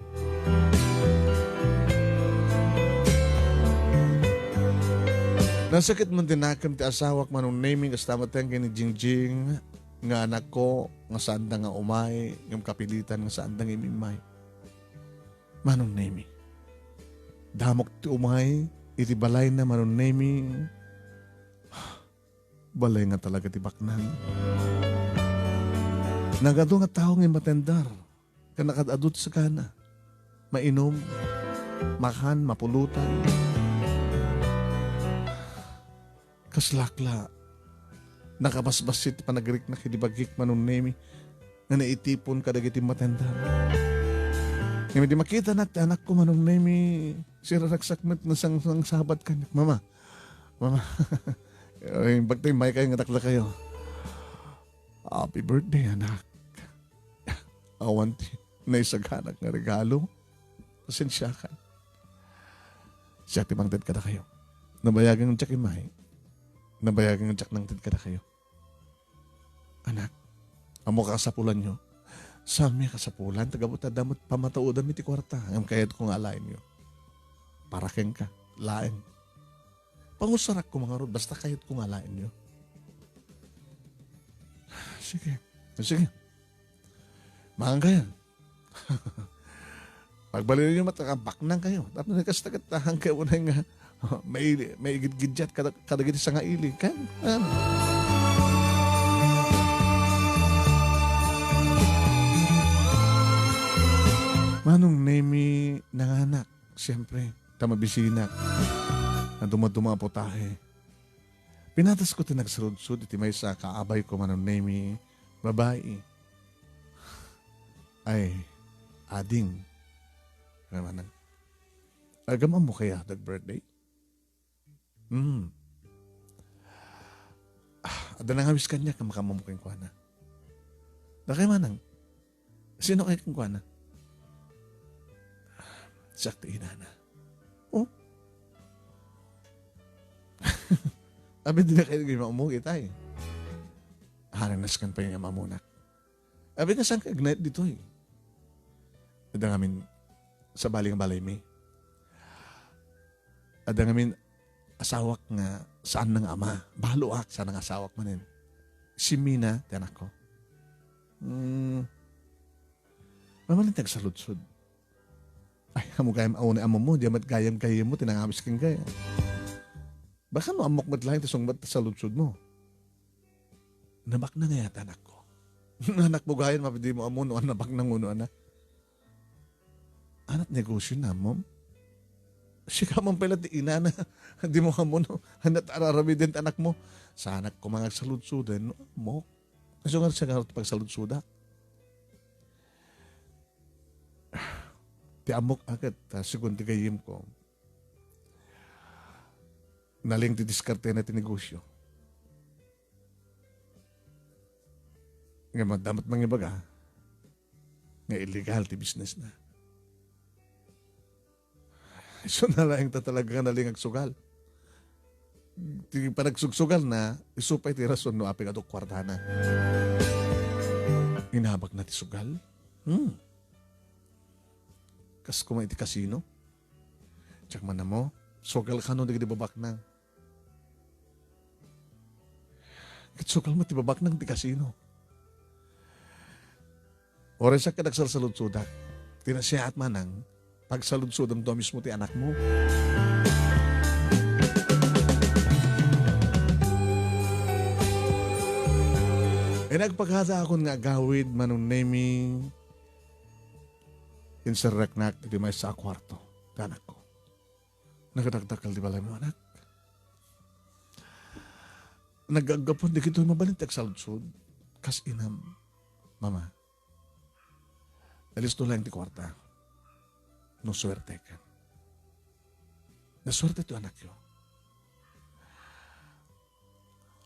Nasakit man ti nakem ti asawak, Manong Nemi, kasta met ken ni Jingjing nga anakko nga saanda nga umay, ngem kapilitan nga saanda nga imimmay. Manong Nemi, damok ti umay iti balayna, Manong Nemi. Balay nga talaga ti baknang. Nagadu nga tao nga matendar. Ken nakaad-adu ti sagana. Mainum, makan, mapulotan. Kaslak la, nakabasbassit ti panagriknak idi bagik, Manong Nemi, nga naitipon kadagiti matendar. Ngem idi makitanak ti anakko, Manong Nemi, siraragsak met, nasangsangsabat kaniak. Mama, Mama, ay, bagtay may kayo nga dakdakayo. Happy birthday, anak. Awan ti naisaganak nga regalo. Pasensiakan. Siak ti mangted kadakayo. Nabayagan diak immay. Nabayagan diak nangted kadakayo. Anak, ammo kasapulanyo? Saanmi a kasapulan, ta gapu ta adda met pamataudam iti kuarta, ngem kayatko nga alaenyo. Para kenka, laeng. Pangusarak koma ngarud, basta kayatko nga alaenyo. Sige. Sige. Mangan kayo. Pagbalin niyo, matakabaknang kayo. Tapos nagkastagatahan kayo na nga may, may gidgidjat kada, kadagiti sangaili. Kan, ano? Manong Nemi nanganak, siyempre, ta mabisinak. Na dumaduma a putahe. Pinatas ko ti nagsaludsod iti maysa a kaabay ko, Manong Nemi, babai. Ay, ading. Ano manang? Agam ammo kaya dag birthday? Hmm. Ah, adda nangawis kaniak nga makaammo kenkuana. Dakay manang, sino kay kenkuana? Siak ti inana. Oh? Abi, di na kayo naging maammo, itay. Haranas kan pa yung amamunak. Abi, nga saan ka ignite ditoy? Adda ngamin sa bali nga balay mi. Adda ngamin asawak nga saan nga ama. Baloak, saan nga asawak manen. Si Mina, ti anak ko. Hmm. Mamanan ti agsaludsod. Ay, amo gayam, awan ni amo mo, di amat gayam, gayam mo, tinangamis kang gaya. Baka no, amok met lang, ti sungbat, saludsod mo. Nabaknang nga yata anak ko. Anak mo gayon, mapdi mo amo, no, nabaknang uno, anak. Anat negosyo na, mom? Sika man pay la ti inana. Dimo ammo no ania ti ar-aramiden ti anakmo. Saanak koma nga agsaludsoden no ammok. Isu nga siak ngarud ti pagsaludsodak. Ti ammok a ket, ah, segun ti gayyemko, naleng ti diskartena ti negosyo. Nga madamot mangibaga nga illegal ti business na. Isu na laeng ta talaga nga naleng agsugal. Ti panagsugsugal na, isu pay ti rason no apay adu kuartana. Inabak na ti sugal? Hmm. Kas kuma iti kasino? Diak man ammo, sugal kano dagiti babaknang. Ket sugal met ti babaknang ti kasino. Uray siak ket agsalsaludsodak. Ti nasayaat manang, pagsaludsodem to a mismo ti anakmo. Inagpakadaakon nga agawid, Manong Nemi, inserreknak iti maysa a kuarto ti anakko. Nagdakdakkel ti balaymo, anak. Nagaggapuan dagitoy mabalin ti agsaludsod. Kas inam, Mama, alisto laeng ti kuarta. No suertekan. Nasuerte ti anakyo.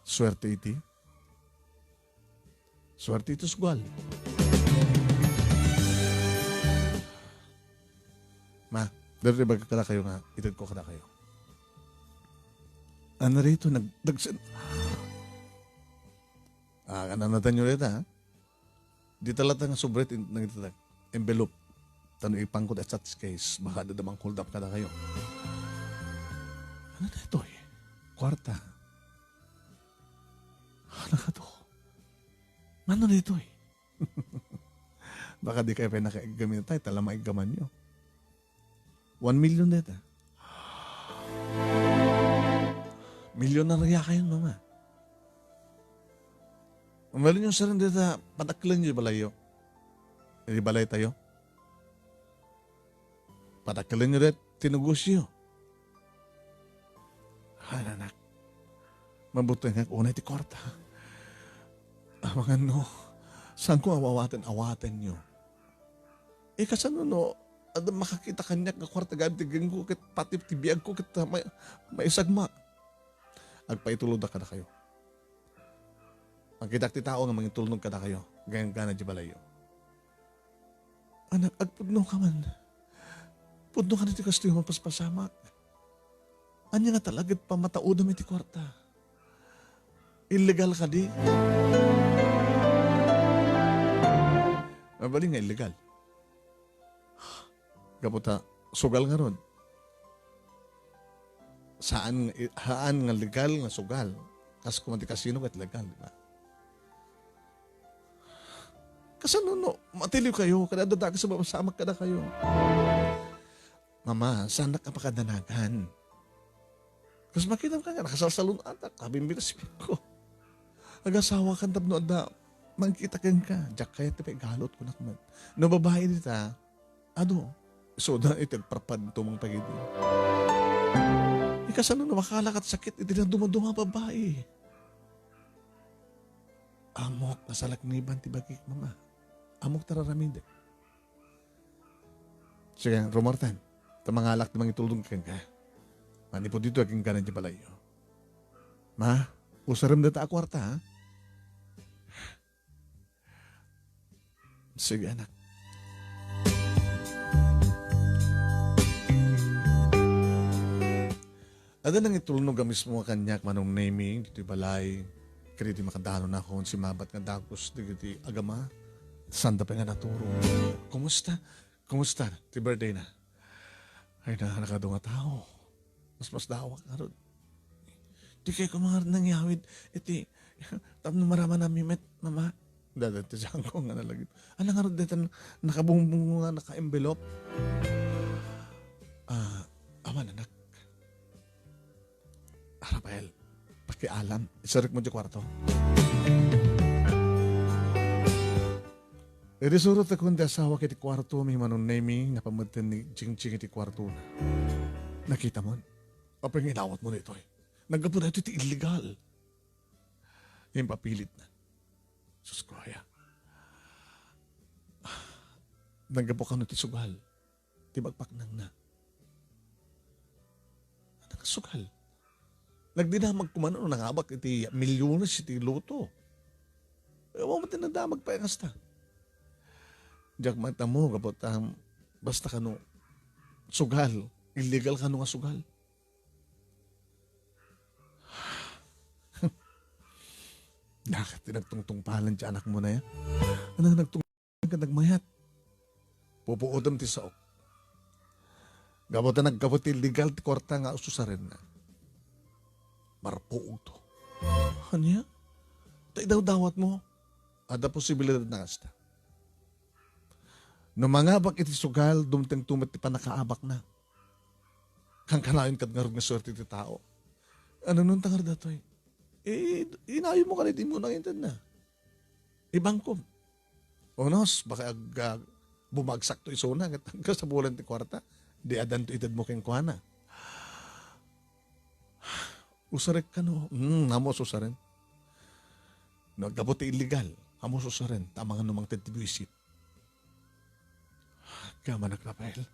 Suerte iti Suerte iti sugal. Ma, daytoy ibagak kadakayo nga itedko kadakayo. Ano daytoy, nag-, nagsen-, ah, ano, ano tanyo dayta, ha? Dita latta nga sobre ti nangitedak, envelope. Tano ipangko ti suitcase, baka adda mang hold up kadakayo. Ano daytoy? Kuarta. Ano kato? Mano daytoy? Baka di kayo pay nakaiggamin tayo, tala maiggamanyo. One million dayta. Milyonarya kayon, Mama. Mabalinyo sir, dayta, padakkelenyo ti balayyo. Iti balaytayo. Padakkelenyo dayta ti negosyo. Haan, anak. Mabuti nga unay ti kuarta. Amangan no, saanko nga awaten, awatenyo. Eh, kasano no, adda makakita kaniak nga kuarta gapu ti gengko, ket pati ti biagko, ket, ah, may, maisagmak. Agpaitulnodak kadakayo. Makitak ti tao nga mangitulnog kadakayo, gangganna di balayyo. Anak, agpudno ka man. Pudno ka na ti kastoy mapaspasamak. Ania nga talaga ti pamataudem iti kuarta? Illegal kadi? Mabalin nga illegal. Gapu ta, sugal ngarud. Saan, haan nga legal nga sugal. Kas kuma ti kasino ket legal, di ba? Kasano no, matiliw kayo, kada adda dakes a mapasamak kadakayo. Mama, saanak a pakadanagan. Kas makitam ka nga, nakasalsalun-atak, kabimbitas ko. Agasawa kan tapno adda, mangkita kenka, diak kayat ti paigalot, kunak met. No babae dita, adu, so da iti agparpad tumang pagidi. Ikasano no makalakat sakit, iti na dumaduma babae. Amok, nasalakniban ti bagik, Mama. Amok tararamidek. Sige, rumartan. Ta mangalak ti mangitulnog kenka. Manipud dito, agingganan ti balayyo. Ma, usarem data a kuarta, ha? Sige, anak. Adda nangitulnog a mismo a kaniak, Manong Nemi, ditoy balay. Kaditoy makadanon ako, simabat nga dagus, dagiti agama. Sanda pa nga naturo. Kumusta? Kumusta? Ti birthday na. Ay na, nakadunga tao. Mas, mas dawak ngarud. Di kayo kumangarud nang yawid. Iti, tapno maraman nami met, Mama. Dada, ti sangko nga nalagip. Ano ngarud deta nakabungbung nga naka-envelope? Ah, awan, anak. Ah, Rafael, pakialam. Isarek mo ti kuarto. Iti surot a kun ti asawa iti kuarto, mi Manong Nemi, napametten ni Jingjing iti kuartona. Nakitamon? Apay nga inawatmo daytoy? Naggapu daytoy ti illegal. Impapilitna. Sus ko aya. Naggapu kano ti sugal ti bagpaknangna. Nagsugal. Nagdinamag koma no nangabak iti milyones iti lotto. Awan met ti nadamag pay a kasta. Diak matammo, gapu ta basta kano sugal, illegal kano nga sugal. Dakes ti nagtungtungpalan ti anakmo na ya. Ano nagtung- ket nagmayat. Pupuotem ti saok. Gapu ta naggapu ti illegal ti kuarta nga ususarenna. Marpuogto. Ania? Ta idawdawatmo, adda posibilidad na kasta. No mangabak iti sugal, dumtengto met ti pannakaabakna. Kankanayon kad ngarud nga suerte ti tao. Ano nun tangar datoy? Eh, inayonmo kadi ti immuna nga intedna. Ibangkom. Unos, baka ag-, ag-, bumagsakto isuna, ket agkasapulan ti kuarta, di addanto itedmo kenkuana. Usarek kano? Hmm, amo usaren. No, gapu ti illegal, amo usaren, ta amangan no mangted ti buisit. Agamanak, Rafael.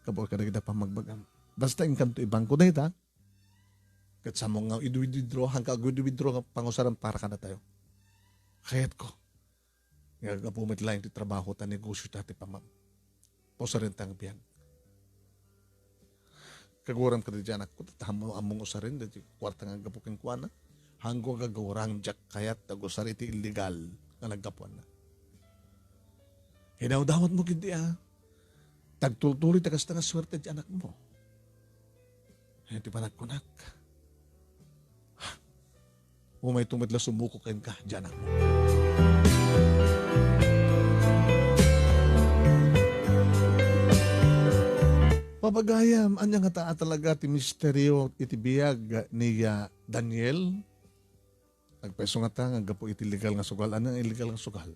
Kabur kadagiti pammagbagam. Basta inkanto ibangko dayta, ket sammo nga id-withdraw, hanka ag-withdraw nga pangusaren para kadatayo. Kayatko nga aggapu met laeng ti trabaho ta negosyo ta ti pamam-, pausarenta nga biag. Kaguram kadagiti anakko, ta ammo, ammong usaren dagiti kuarta nga aggapu kenkuana. Hanko gagawrang diak kayat agusar iti illegal nga naggapuanna. Idawdawatmo ketdi a, tagtultuloy ta kasta nga suerte ti anakmo. Iti panagkunak, umayto met la sumuko kenka, dianak. Papagayam, ania ngata a talaga ti misterio iti biag ni, ah, Daniel? Nagpayso ngata nga gapu iti illegal nga sugal. Ania nga illegal nga sugal?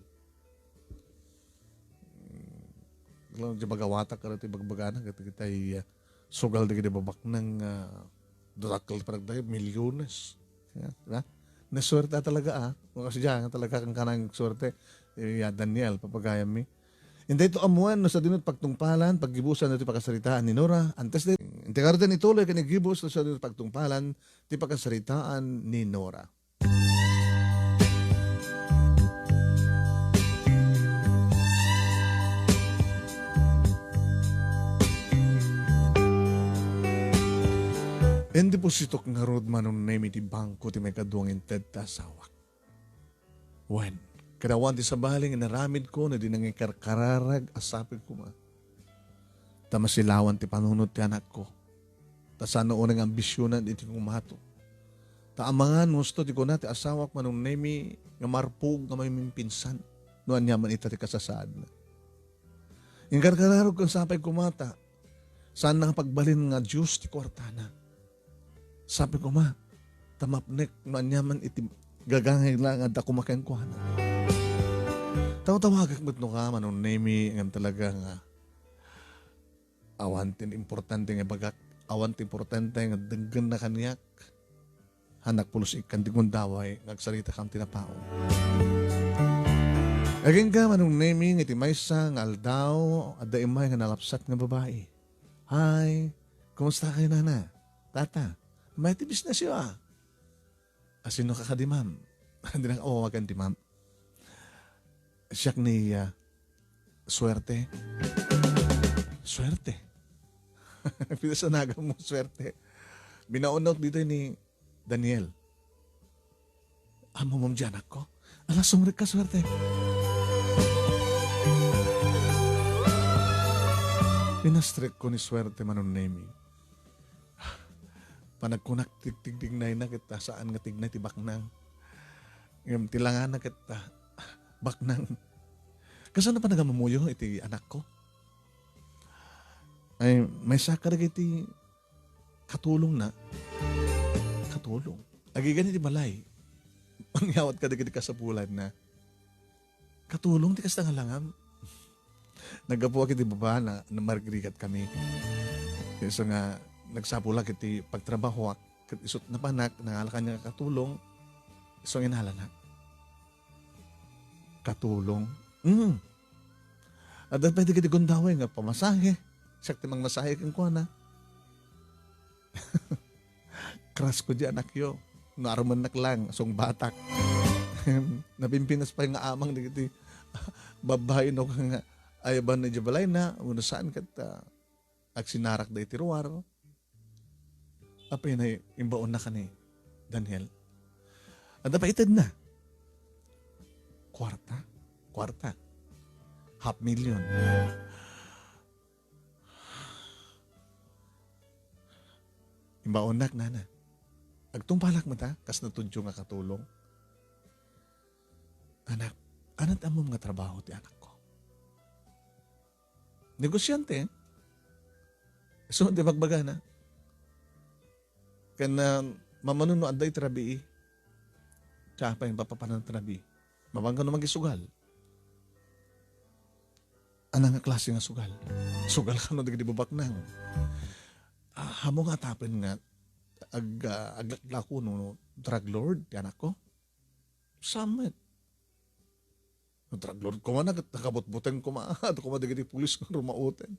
Hmm, di magawatak kada ti bagbagana, ket kitay, ah, sugal dagiti babaknang, ah, dakkel ti panagdayaw, milyones. Ya, di ba? Nasuerte talaga, ah. Kung kasi diyan, talaga kang kanang suerte. Eh, ya, Daniel, papagayammi. Inday to ammuan no sadino ti pagtungpalan, paggibusan ti pakasaritaan ni Nora. Antes de, inti karutan ituloy ken iggibus no sadino ti pagtungpalan ti pakasaritaan ni Nora. Indepositok ngarud, Manong Nemi, ti bangko ti maikadua nga inted ti asawak. Wen, kada awan ti sabali nga inaramidko no di nangikarkararag a sapay koma. Ta masilawan ti panunot ti anakko. Ta saan unay nga ambisionan iti kumato. Ta amangan husto ti kuna ti asawak, Manong Nemi, nga marpog nga mamimpinsan no ania man ita ti kasasaadna. Inkarkararagko a sapay koma ta saan nga pagbalin nga Dios ti kuartana. Sapay koma, ta mapnek no ania man iti gagangay la nga adda koma kenkuana. Tawtawagak met no ka, Manong Nemi, ngem talaga nga awan ti importante nga ibagak, awan ti importante nga denggenna kaniak. Hannak pulos ikkan ti gundaway nga agsaritakam ti napaul. Agingga, Manong Nemi, nga iti maysa nga aldaw, adda immay nga nalapsat nga babai. Hi, kumusta kayo, nana? Tata, may ti business yo, ah. Asino ka kadi, ma'am? Di na awawagan ti ma'am. Siak ni, ah, Suerte. Suerte. Pinasanagan mo, Suerte. Binaunot dito ni Daniel. Amo mo diyan ako? Ala, sumrek ka, Suerte. Pinastrek ko ni Suerte, Manong Nemi. Panagkunak tigtigtignay na ket ta saan nga tignay ti baknang. Ngem ti langana ket ta baknang. Kasano pa nagamamuyo iti anakko? Ay, maysa kadagiti katulongna. Katulong. Agigan iti balay. Mangyawat kadagiti kasapulanna. Katulong ti kasta nga langam. Naggapuak iti baba na, na marigrigat kami. Isu nga, Nagsapulak iti pagtrabahoak, ket isut' napanak, nangalakan nga katulong, isu nga inalana. Katulong? Mm. Adda pay dagiti gundaway nga pamasahe. Siak ti mangmasahe kenkuana. Crush ko di anakyo. No armennak lang, sungbatak. Napimpinas pay nga amang dagiti babbai no nga ayaban na di balayna, wenno saan ket, ah, agsinarak da iti ruar. Apay na imbaonna ka ni Daniel. Adda pay itedna. Kuarta. Kuarta. Half million. Imbaonnak, nana. Agtungpalak met, a, kas natudio nga katulong. Anak, anat ammom nga trabaho ti anakko? Negosyante. So, di magbagana. Ken, ah, mamano no adda iti rabii. Siya pay, papapanan ti rabii. Mabangka no magisugal. Anang nga klase nga sugal? Sugal kano dagiti bubaknang. Ah, amo nga atapen nga ag-, ah, aglaklako no drug lord ti anakko? Saan met? No drug lord koma na, ket nakabutbuteng koma. Adu koma dagiti pulis nga rumauten.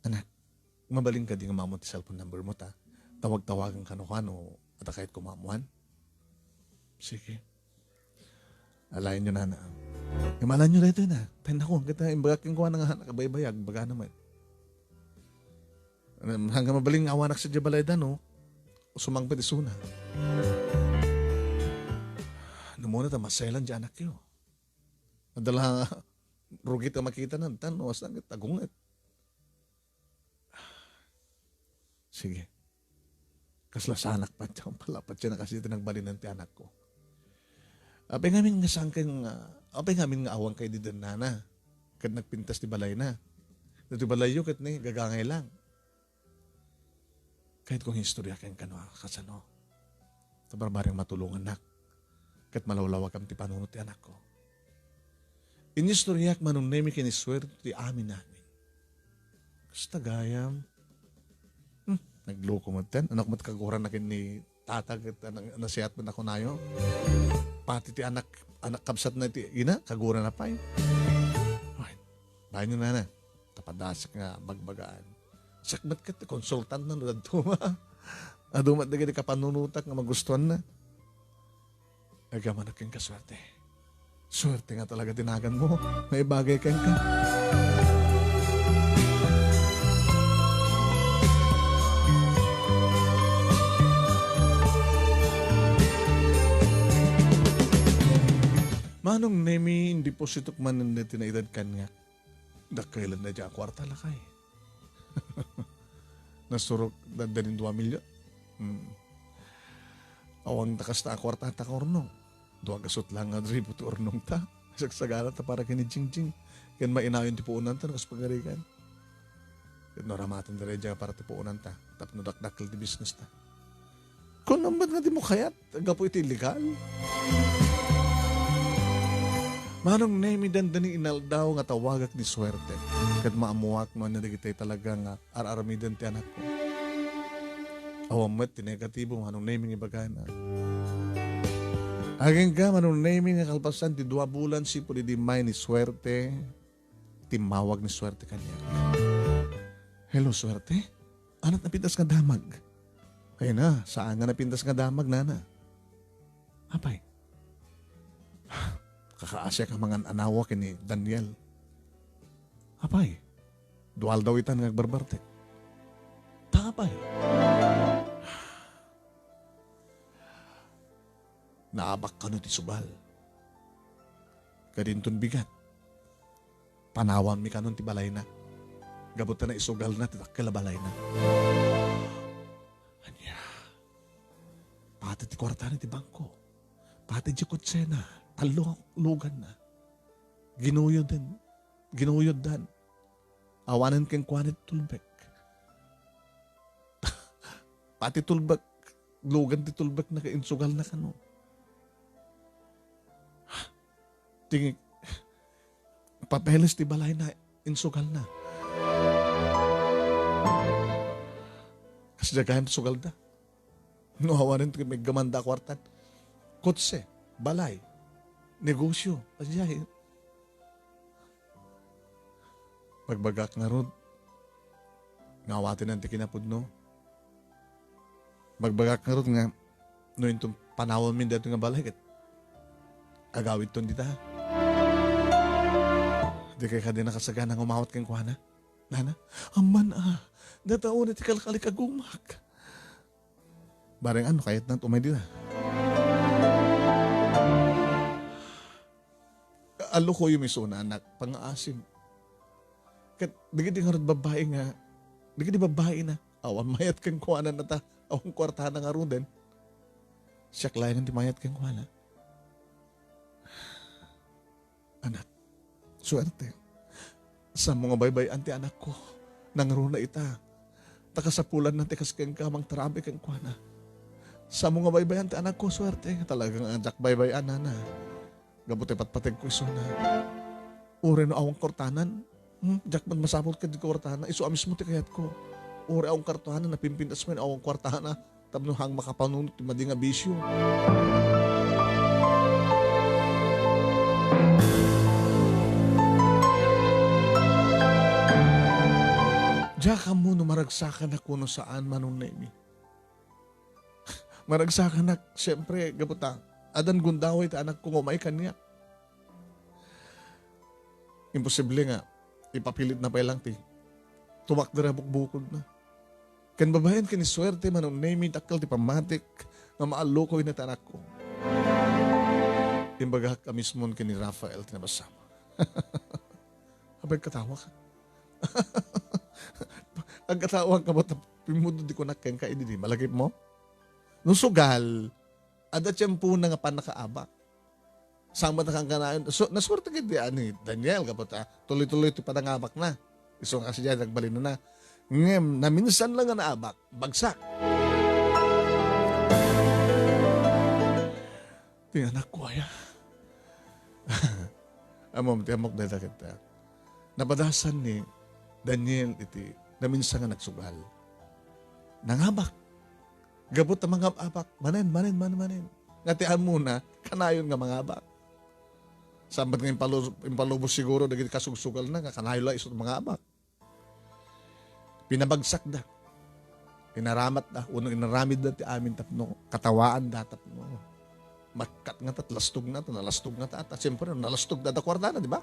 Anak, mabalin kadi nga maammo ti cellphone number mo ta tawag-tawagan kano kano, adda kayat ko maammuan? Sige. Alayan yo, nana. Imalan yo daytoy na. Ten ako, kita imbagak kenkuana nga nakabaybayag, bagana met. Hanggang mabalin nga awanak sa balay da, no? Sumangpet isuna. Namuna ta maselan di anakyo. Adala, rugit a makita na, tan, no, asang tagunget. Sige. Kasla sanak pay, pala pay na kasi iti nagbalinan ti anakko. Apay ngamin nga sangken nga, apay ngamin nga awan kay di dennana. Ket nagpintas ti balayna. Dati balayyo ket ni, gagangay lang. Kayat kong istorya ken kano a kasano. Ta barbareng matulongannak. Ket malawlawagam ti panunot ti anakko. Inistoryak Manong Nemi ken ni Suerte ti amin-amin. Kasta gayam. Hmm, nagloko met ten. Anak met kaguran na ken ni tata ket nasiat met ako nayo. Pati ti anak, anak kabsat na ti ina, kaguran na pay. Ay, bayan na na. Kapadasek nga bagbagaan. Siak met ket konsultant na no daduma. Adu met dagiti kapanunotak nga magustuanna. Agamanak kenka, Suerte. Suerte nga talaga ti naganmo. Maibagay kenka. Manong Nemi, indipositok man ti naitedkan nga. Dakkel daydiay a kuarta, lakay. Nasurok daddanin dua milyon. Hmm. Awan ta kasta a kuarta ta kaurnong. Dua gasut lang nga ribu ti urnong ta. Sagsagana ta para ken ni Jingjing. Ken mainayon ti puonan ta no kas pagarigan. Ket no ramaten daydiay para ti puonan ta. Tapno dakdakkel ti business ta. Kunam met nga di mo kayat gapu iti illegal? Manong Nemi, dandani inaldaw nga tawagak ni Suerte. Ket maammuak no ania dagiti talaga nga ar-armiden ti anakko. Awan met ti negatibo, Manong Nemi, nga ibagana. Agingga, Manong Nemi, nga kalpasan ti dua bulan sipud idi immay ni Suerte, timmawag ni Suerte kaniak. Hello, Suerte? Anat napintas nga damag? Ay na, saan nga napintas nga damag, nana? Apay? Kakaasiak a mangan-anawa ken ni Daniel. Apay? Dua aldaw itan nga agbarbartek. Ta apay? Naabak kano ti sugal. Kadinton bigat. Panawanmi kanon ti balayna. Gapu ta naisugalna ti dakkel a balayna. Ania? Pati ti kuartana iti bangko. Pati ti kotsena. Tallo luganna. Ginuyoden. Ginuyoddan. Awanen kenkuana ti tulbek. Pati tulbek. Lugan ti tulbek na insugalna kano. Ti papeles ti balayna, insugalna. Kasdiay gayam ti sugalda. No awanen ti maiggamanda a kuartan. Kotse, balay, negosyo, kasdiay. Bagbagak ngarud nga awatenan ti kinapudno. Bagbagak ngarud nga no inton panawanmin daytoy nga balay ket agawidton dita. Dikay kadi nakasagana nga umawat kenkuana? Nana, amman a, dataon iti kalkalikagumak. Bareng ano, kayatna umay dita. Allokoyom isuna, anak, pangaasim. Ket dagiti ngarud babbai nga, dagiti babbai na, awan mayat kenkuana ta, awan kuartana ngaruden. Siak laengen ti mayat kenkuana. Anak, suerte. Saanmo nga baybay-an ti anakko. Nangruna ita. Ta kasapulanna ti kas kenka, mangtarabi kenkuana. Saanmo nga baybay-an ti anakko, suerte. Talaga nga diak baybay-an, nana. Gapu ti patpategko isuna. Uray no awan kuartanan, hmm, diak met masapul ket di kuartana. Isu a mismo ti kayatko. Uray awan kuartana, napimpintas met awan kuartana. Tapno haan makapanunot ti madi nga bisio. Diak ammo no maragsakanak wenno saan, Manong Nemi. Maragsakanak, siempre, gapu ta addan gundaway ti anakko nga umay kaniak. Imposible nga ipapilitna pay lang ti tumakder a bukbukodna. Ken babaen ken ni suerte, Manong Nemi, dakkel ti pammatik nga maallokoyna ti anakko. Imbagak a mismon ken ni Rafael ti nabasam. Apay, katawa ka. Agkatawa ka ba ta pimmudno ti kunak kenka idi, di malagipmo? No sugal, adda tiempona nga pannakaabak. Saan met a kankanayon? So, nasuerte ketdi ni Daniel, gapu ta tuloy-tuloy ti panangabakna. Isu nga kasdiay nagbalinna. Ngem, naminsan lang nga naabak, bagsak. Ti anakko aya. Ammom, ti ammok dayta ket, ah, napadasan ni Daniel iti naminsan nga nagsugal. Nangabak. Gapu ta mangab-abak, manen, manen, manen, manen. Nga ti ammona, kanayon nga mangabak. Saan met nga impalo-, impalubos siguro dagiti kasugsugalna nga kanayon la isu mangabak. Pinabagsakda. Inaramatda, wenno inaramidda ti amin tapno katawaanda, tapno makkat ngata, lastog ngata, nalastog ngata, ta siyempre, nalastogda, adda kuartana, di ba?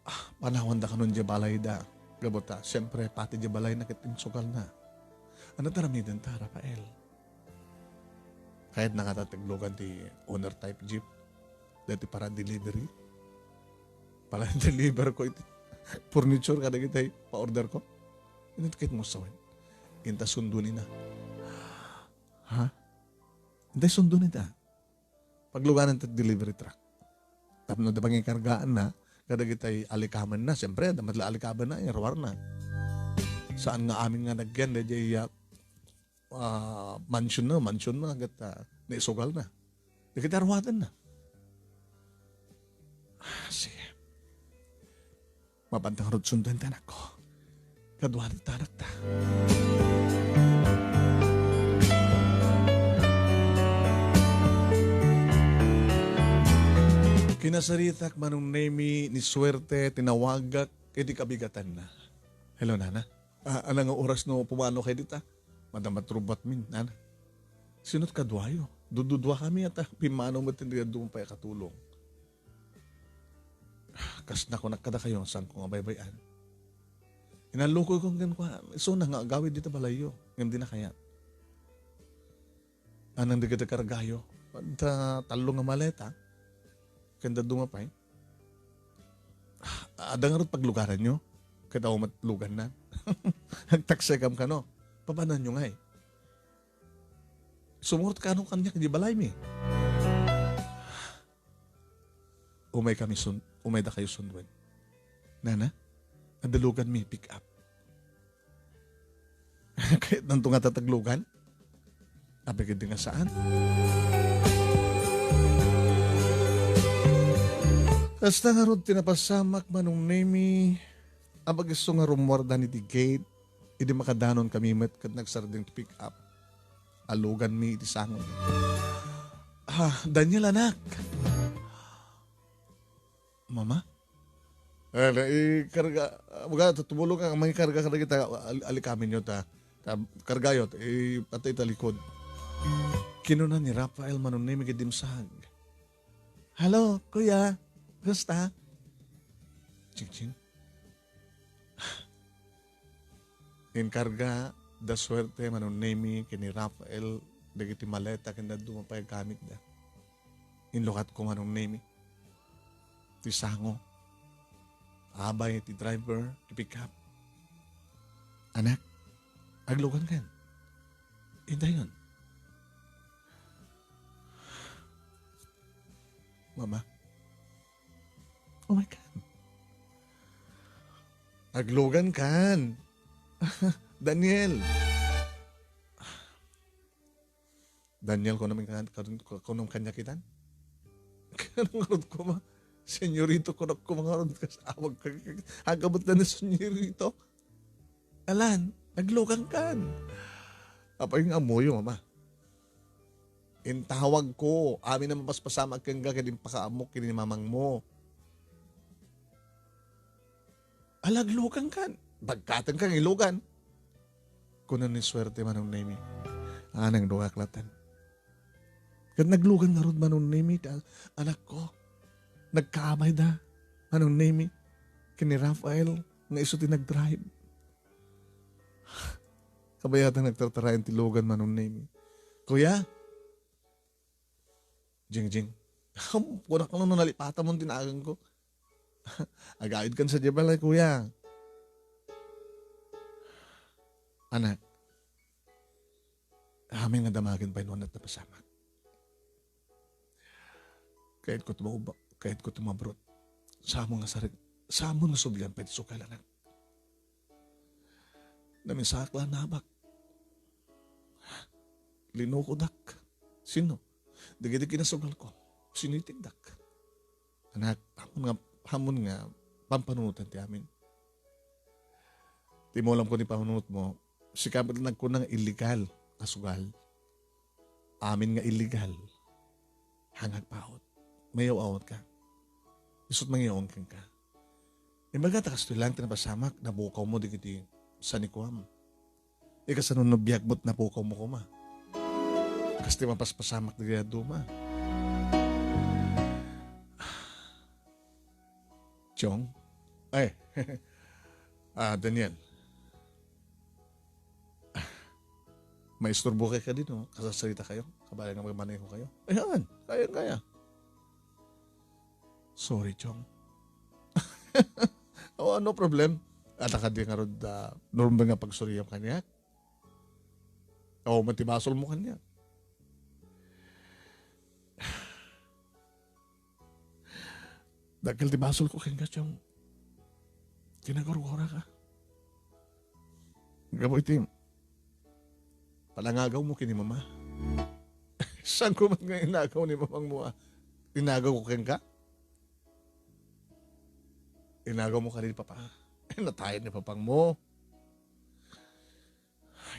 Ah, panawanda kanon diay balayda. Gapu ta, siyempre, pati diay balayna ket insugalna. Ania ti aramidenta, Rafael? Kayatna ngata ti aglugan ti owner type jeep. Daytoy para delivery. Para deliver ko iti furniture kadagiti pa-order ko. Ania ti kayatmo sawen? Inta sundon ina. Ha? Inta sundon ita. Pagluganan ti delivery truck. Tapno adda pangikargaanna kadagiti alikamenna, siyempre, adda met la alikamanna, iruarna. Saan nga amin nga nagyan, daydiay, ah, ah, mansion na, mansion na, ket, ah, naisugal na. Dagiti aruatenna. Ah, sige. Mapantang rod sundon ti anakko. Kaduanak ta anakta. Kinasaritak, Manong Nemi, ni suerte, tinawagak iti kabigatanna. Hello, Nana. Ah, ania nga oras no pumano kay dita? Madama ti rubbatmin, Nana. Sino't kaduayo? Dududua kami, ata pimmano met ti adu pay a katulong. Kas nakunak kadakayo, saanko nga baybay-an. Inallokoyko kenkuana, isuna nga agawid dita balayyo, ngem dina kayat. Anang dagiti kargayo, adda tallo nga maleta, ken dadduma pay. Adda ngarud paglugananyo? Ket awan met luganna. Nagtaksekam kano. Papananyo ngay? Sumurot kano kaniak idiay balaymi. Umay kami sun-, umay dakayo sunduen. Nana, adda luganmi, pick up. Kayatnanto nga tataglugan? Apay ketdi nga saan? Kasta ngarud ti napasamak, Manong Nemi, a pag-isu nga rummuarda iti gate, idi makadanon kami met ket nagsardeng ti pick-up. Aluganmi iti sango. Ah, Daniel, anak. Mama? Eh, na, ikarga, ah, baga, tumulong ka, mangikarga ka dagita, al-, alikamin yo ta. Ta, karga yo, ipatay ta likod. Kinuna ni Rafael, Manong Nemi, ket dimsag. "Hello, kuya. Kumusta?" Ching, ching. Inkarga da suerte, Manong Nemi, ken ni Rafael dagiti maleta ken dadduma pay a gamitda. Inlukatko, Manong Nemi, ti sango. Abay ti driver ti pick-up. "Anak, aglugankan. Intayon." "Mama." "Oh my God." "Aglugankan. Daniel." "Daniel," kunam kan-, kun-, kunam kaniak itan. Kunam ngarud koma, "Senyorito," kunak koma ngarud, kas awag ka, agabet na ni senyorito. "Alan, aglugankan." "Apay nga ammoyo, Mama?" "Intawagko amin a mapaspasamak kenka ket impakaammok ken ni mamangmo." "Ala, aglugankan. Bagkatenka nga ilugan," kuna ni suerte, Manong Nemi. Anang dua klatan. Ket naglugan ngarud, Manong Nemi, ti anakko. Nagkaabayda, Manong Nemi, ken ni Rafael nga isu ti nagdrive. Kabayatan nagtartarayan ti lugan, Manong Nemi. "Kuya?" "Jingjing." Kunak no nalipatam ti naganko. "Agayod kan sa balay, kuya." "Anak, amin nga damagen pay no ania ti napasamak. Kayatko ti mauba-, kayatko ti mabrot. Saamon nga sarik, saamon nga sublian pay ti sugal, anak." Naminsaak la nabak. Linukodak. Sino? Dagiti kinasugalko. Sinitigdak. Anak, ammon nga, ammon nga pampanunotan ti amin. Ti imulamko ni pamunotmo, sika met nagkuna nga illegal a sugal. Amin nga illegal. Hangagpaut. Mayaw-awat ka. Isut mangiyaon kenka. Imbagata kastoy lang ti napasamak, napukawmo dagiti sanikuam. Ikasano no biag met napukawmo koma? Kas ti mapaspasamak dagiti dadduma. Chong? Ay. Ah, Daniel. Maisturbo kay kadi no? Kasasarita kayo? Kabali nga magmaneho kayo? Ayan, kaya, kaya. Sorry, Chong. Oh, no problem. Ata kadi ngarud, ah, normal nga pagsuriam kaniak. Oh, mati basol mo kaniak. Dakkel ti basol ko kenka, Chong. Kinagurgura ka. Gapu iti panangagaw mo ken ni Mama. Saan ko man nga inagaw ni Mamang mo, ah? Inagaw ko kenka? Inagaw mo kadi ni Papa. Natayen ni Papang mo.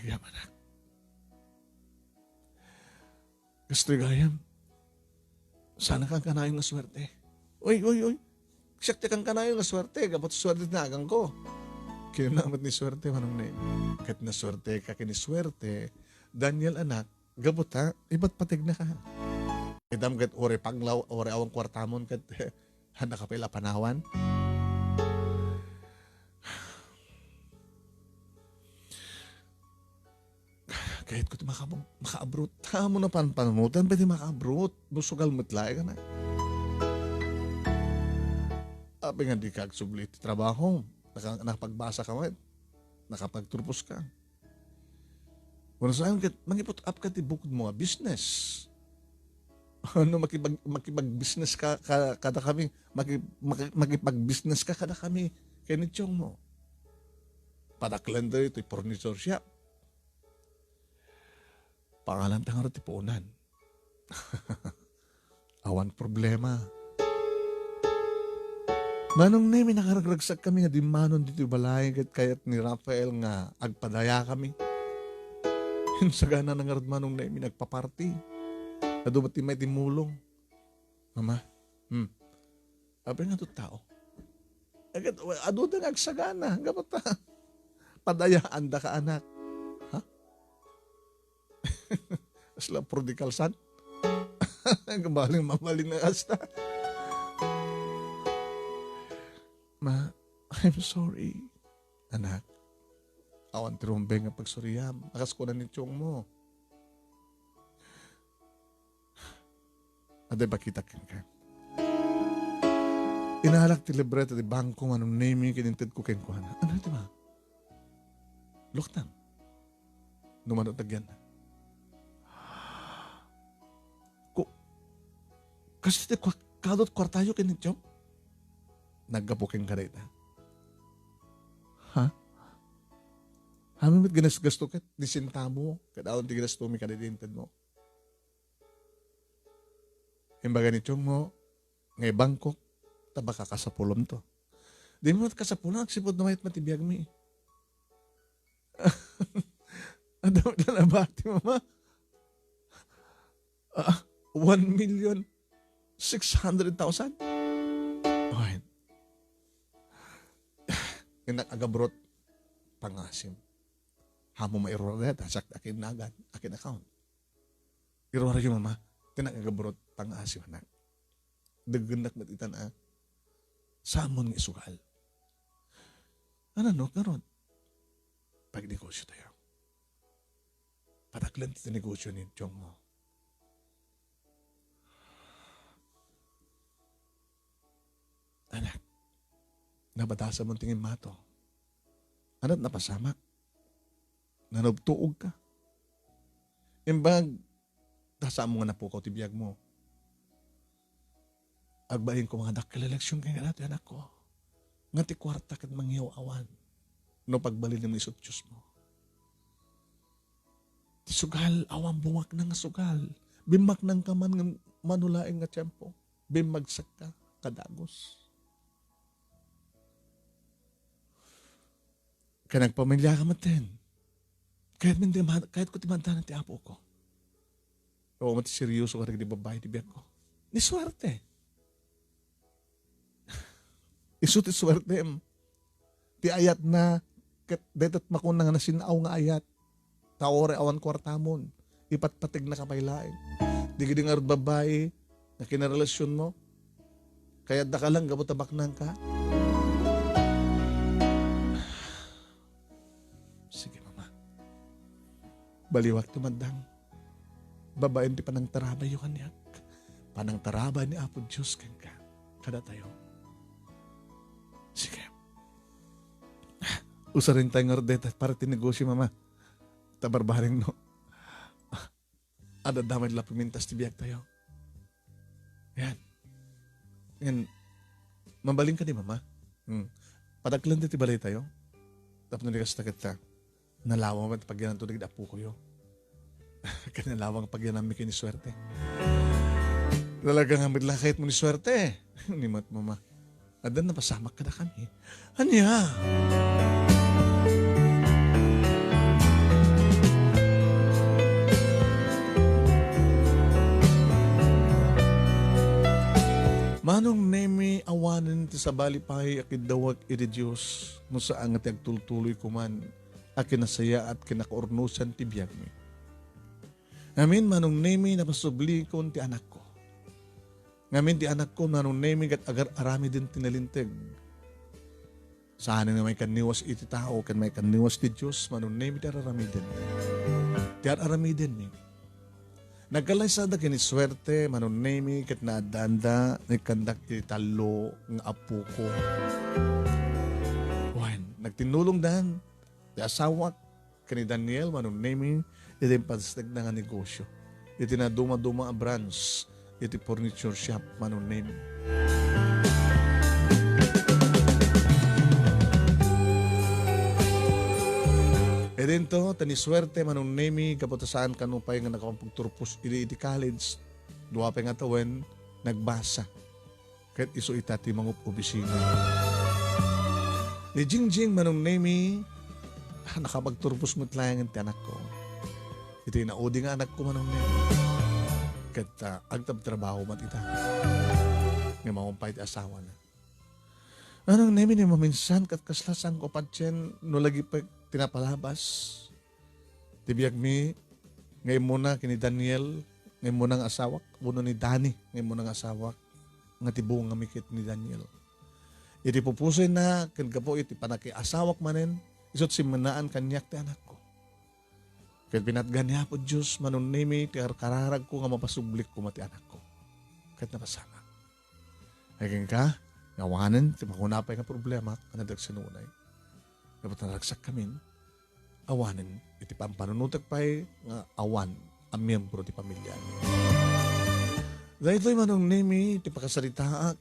Agyamanak. Kastoy gayam. Sana kan kanayon nga suerte. Uy, uy, uy. Siak ti kan kanayon nga suerte. Gapu ti suerte ti naganko. Kinuna met ni suerte, Manong Neng. Ket nasuerte ka ken ni suerte, Daniel, anak. Gapu ta, ibat pategna ka. Itam ket uray panglaw, uray awan kuartamon ket, han nakapaila panawan. Kayatko ti makab-, makaabroad. Amo na pan-, panunotan pay ti makaabroad. No sugal met laeng, anak. Apay nga dika agsubli iti trabaho? Naka-, nakapagbasa ka met. Nakapagturpos ka. Wenno saan ket mangiput-ap ka ti bukod mo nga business. No makipag-, makipag-business ka, ka, kada kami, maki-, maki-, makipag-business ka kada kami ken ni Chong mo. Padaklenta iti furniture shop. Pangalan ta ngarud ti puonan. Awan problema. Manong Nemi, nakaragragsakkami nga dimmanon ditoy balay ket kayat ni Rafael nga agpadayakami. Sagana na ngarud, Manong Nemi, nagpaparty. Adu met ti matimulong. Mama, hmm. Apay nga adu tao? Agad, aduda nga agsagana. Gapu ta padayaandaka, anak. Ha? Asla prodigal son? Kabaling mabalin nga kasta. Ma, I'm sorry. Anak, awan ti rumbeng nga pagsoriam. Akas kuna ni tiyongmo. Adda ipakitak kenka. Inalak ti libreta ti bangko, Manong Nemi, ket intedko kenkuana. Ano iti, ma? Luktan. No mano tagyan na. Ko, kas ti kwa-, kadot kuartayo ken ni Chong? Naggapu kenka dayta. Ha? Amin met ginasgasto ket ni sentabo, ket awan ti ginastomi kadaydi intedmo. Imbaga ni Chong mo, nga ibangkok, ta baka kasapulom to. Di mo met kasapulom, agsipud no mayat met ti biagmi. Adda met la nabati, mama. Ah, one million six hundred thousand? Ay. Nga nag-agabrot, pangasim. Hamo mairura dayta, siak akin nagan, akin account. Iruaryo, mama, ti nagagabrot, pangasim, anak. Daggennak met itan a, samon nga isugal. Ano, no, karon? Pagnegosyo tayo. Pataklen ti negosyo ni Chong mo. Anak, nabadasa mo tingin mato. Ano, napasamak? Nanubtuog ka. Imbag, ta saan mo nga napukaw ti biag mo. Agbain ko nga dakkel a leksion ken kadatoy, anak ko. Nga ti kuarta ket mangyaw-awan no pagbalinem isut Dios mo. Ti sugal, awan bumaknang nga sugal. Bimmaknang ka man nga manulaeng nga tiempo. Bimmagsakka, kadagus. Ken agpamiliaka metten. Kayat min ti ma-, kayat ko ti maaddanan ti apo ko. Oo, mati seryoso ka dagiti babbai ti biag ko. Ni suerte. Isu ti suerte, em. Ti ayat na, ket dayta makuna nga nasin-aw nga ayat. Ta uray awan kuartamon, ipatpategnaka pay laeng. Dagidi ngarud babbai nga kinarelasionmo, kayatdaka lang gapu ta baknangka. Sige, mama. Baliwak ti maddang. Babaen ti panangtarabayyo kaniak. Panangtarabay ni Apo Dios kenka. Kadatayo. Sige. Usarin tayo ngarud dayta para ti negosyo, mama. Ta barbareng no. Adda damay la pimintas ti biag tayo. Yan. Yan. Mabalin ka di, mama? Hmm. Padaklan ti balay tayo. Tapno di kasta kita. Nalawang met pagyananto dagiti apo ko yo. Ken nalawang pagyananmi ken ni suerte. Talaga nga met lakayat mo ni suerte. Ni mat, mama. Addan napasamak kadakami. Ania? Manong Nemi, awanen ti sabali pay a kiddawek iti Dios no saan nga ti agtultuloy koman a kinasayaat ken nakaurnosan ti biagmi. Ngamin, Manong Nemi, napasublikon ti anakko. Ngamin ti anakko, Manong Nemi, ket agar-aramiden ti nalinteg. Saanen nga maikanniwas iti tao ken maikanniwas ti Dios, Manong Nemi, ti ar-aramiden. Ti ar-aramidenmi. Nagkalaysada ken ni suerte, Manong Nemi, ket naaddaanda, naikkandak ti tallo nga apoko. Wen, nagtinnulongdan ti asawak ken ni Daniel, Manong Nemi, iti impastegna nga negosyo. Iti naduma-duma a branch, iti furniture shop, Manong Nemi. Idinto, ta ni suerte, Manong Nemi, gapu ta saan kano pay nga nakapagturpos idi iti college. Dua pay nga tawen, nagbasa. Ket isu ita ti mangub-ubisina. Ni Jingjing, Manong Nemi, ah, nakapagturbos met laengen ti anakko. Iti naudi nga anakko, Manong Nemi. Ket, ah, agtabtrabaho met ita. Nga maumpay ti asawana. Manong Nemi, ni maminsan, ket kasla sangko patien, no lagi pay ti napalabas. Ti biagmi nga immuna ken ni Daniel nga immuna nga asawak, wenno ni Dani nga immuna nga asawak, nga ti bungami ket ni Daniel. Iti pupusoyna ken gapu iti panakiasawak manen, isu't simmennaan kaniak ti anakko. Ket pinatgan ni Apo Dios, Manong Nemi, ti karkararagko nga mapasublik koma ti anakko. Ket napasamak. Ay kenka, nga awanen ti makuna pay nga problema, a nadagsen unay. Dapat naragsak kamin, awanen iti pampanunotek pay nga awan a miyembro ti pamilya. Daytoy, Manong Nemi, ti pakasaritaak.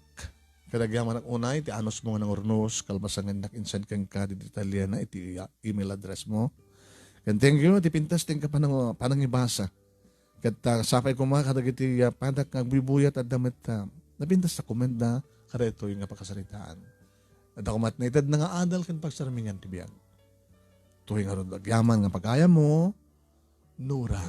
Kadagyaman unay ti anusmo nga nangurnos, kalpasangennak insend kenka ti detalyena iti, ah, email address mo. Ken thank you, ti pintas ti inka panang-, panangibasa. Ket, ah, sapay koma kadagiti, ah, padak nga agbubuyat adda met, ah, napintas a comment da kadaytoy nga pakasaritaan. Adda koma met naitedna nga adal ken pagsarmingan ti biag. Toy ngarud agyaman nga pagayammo, Nora.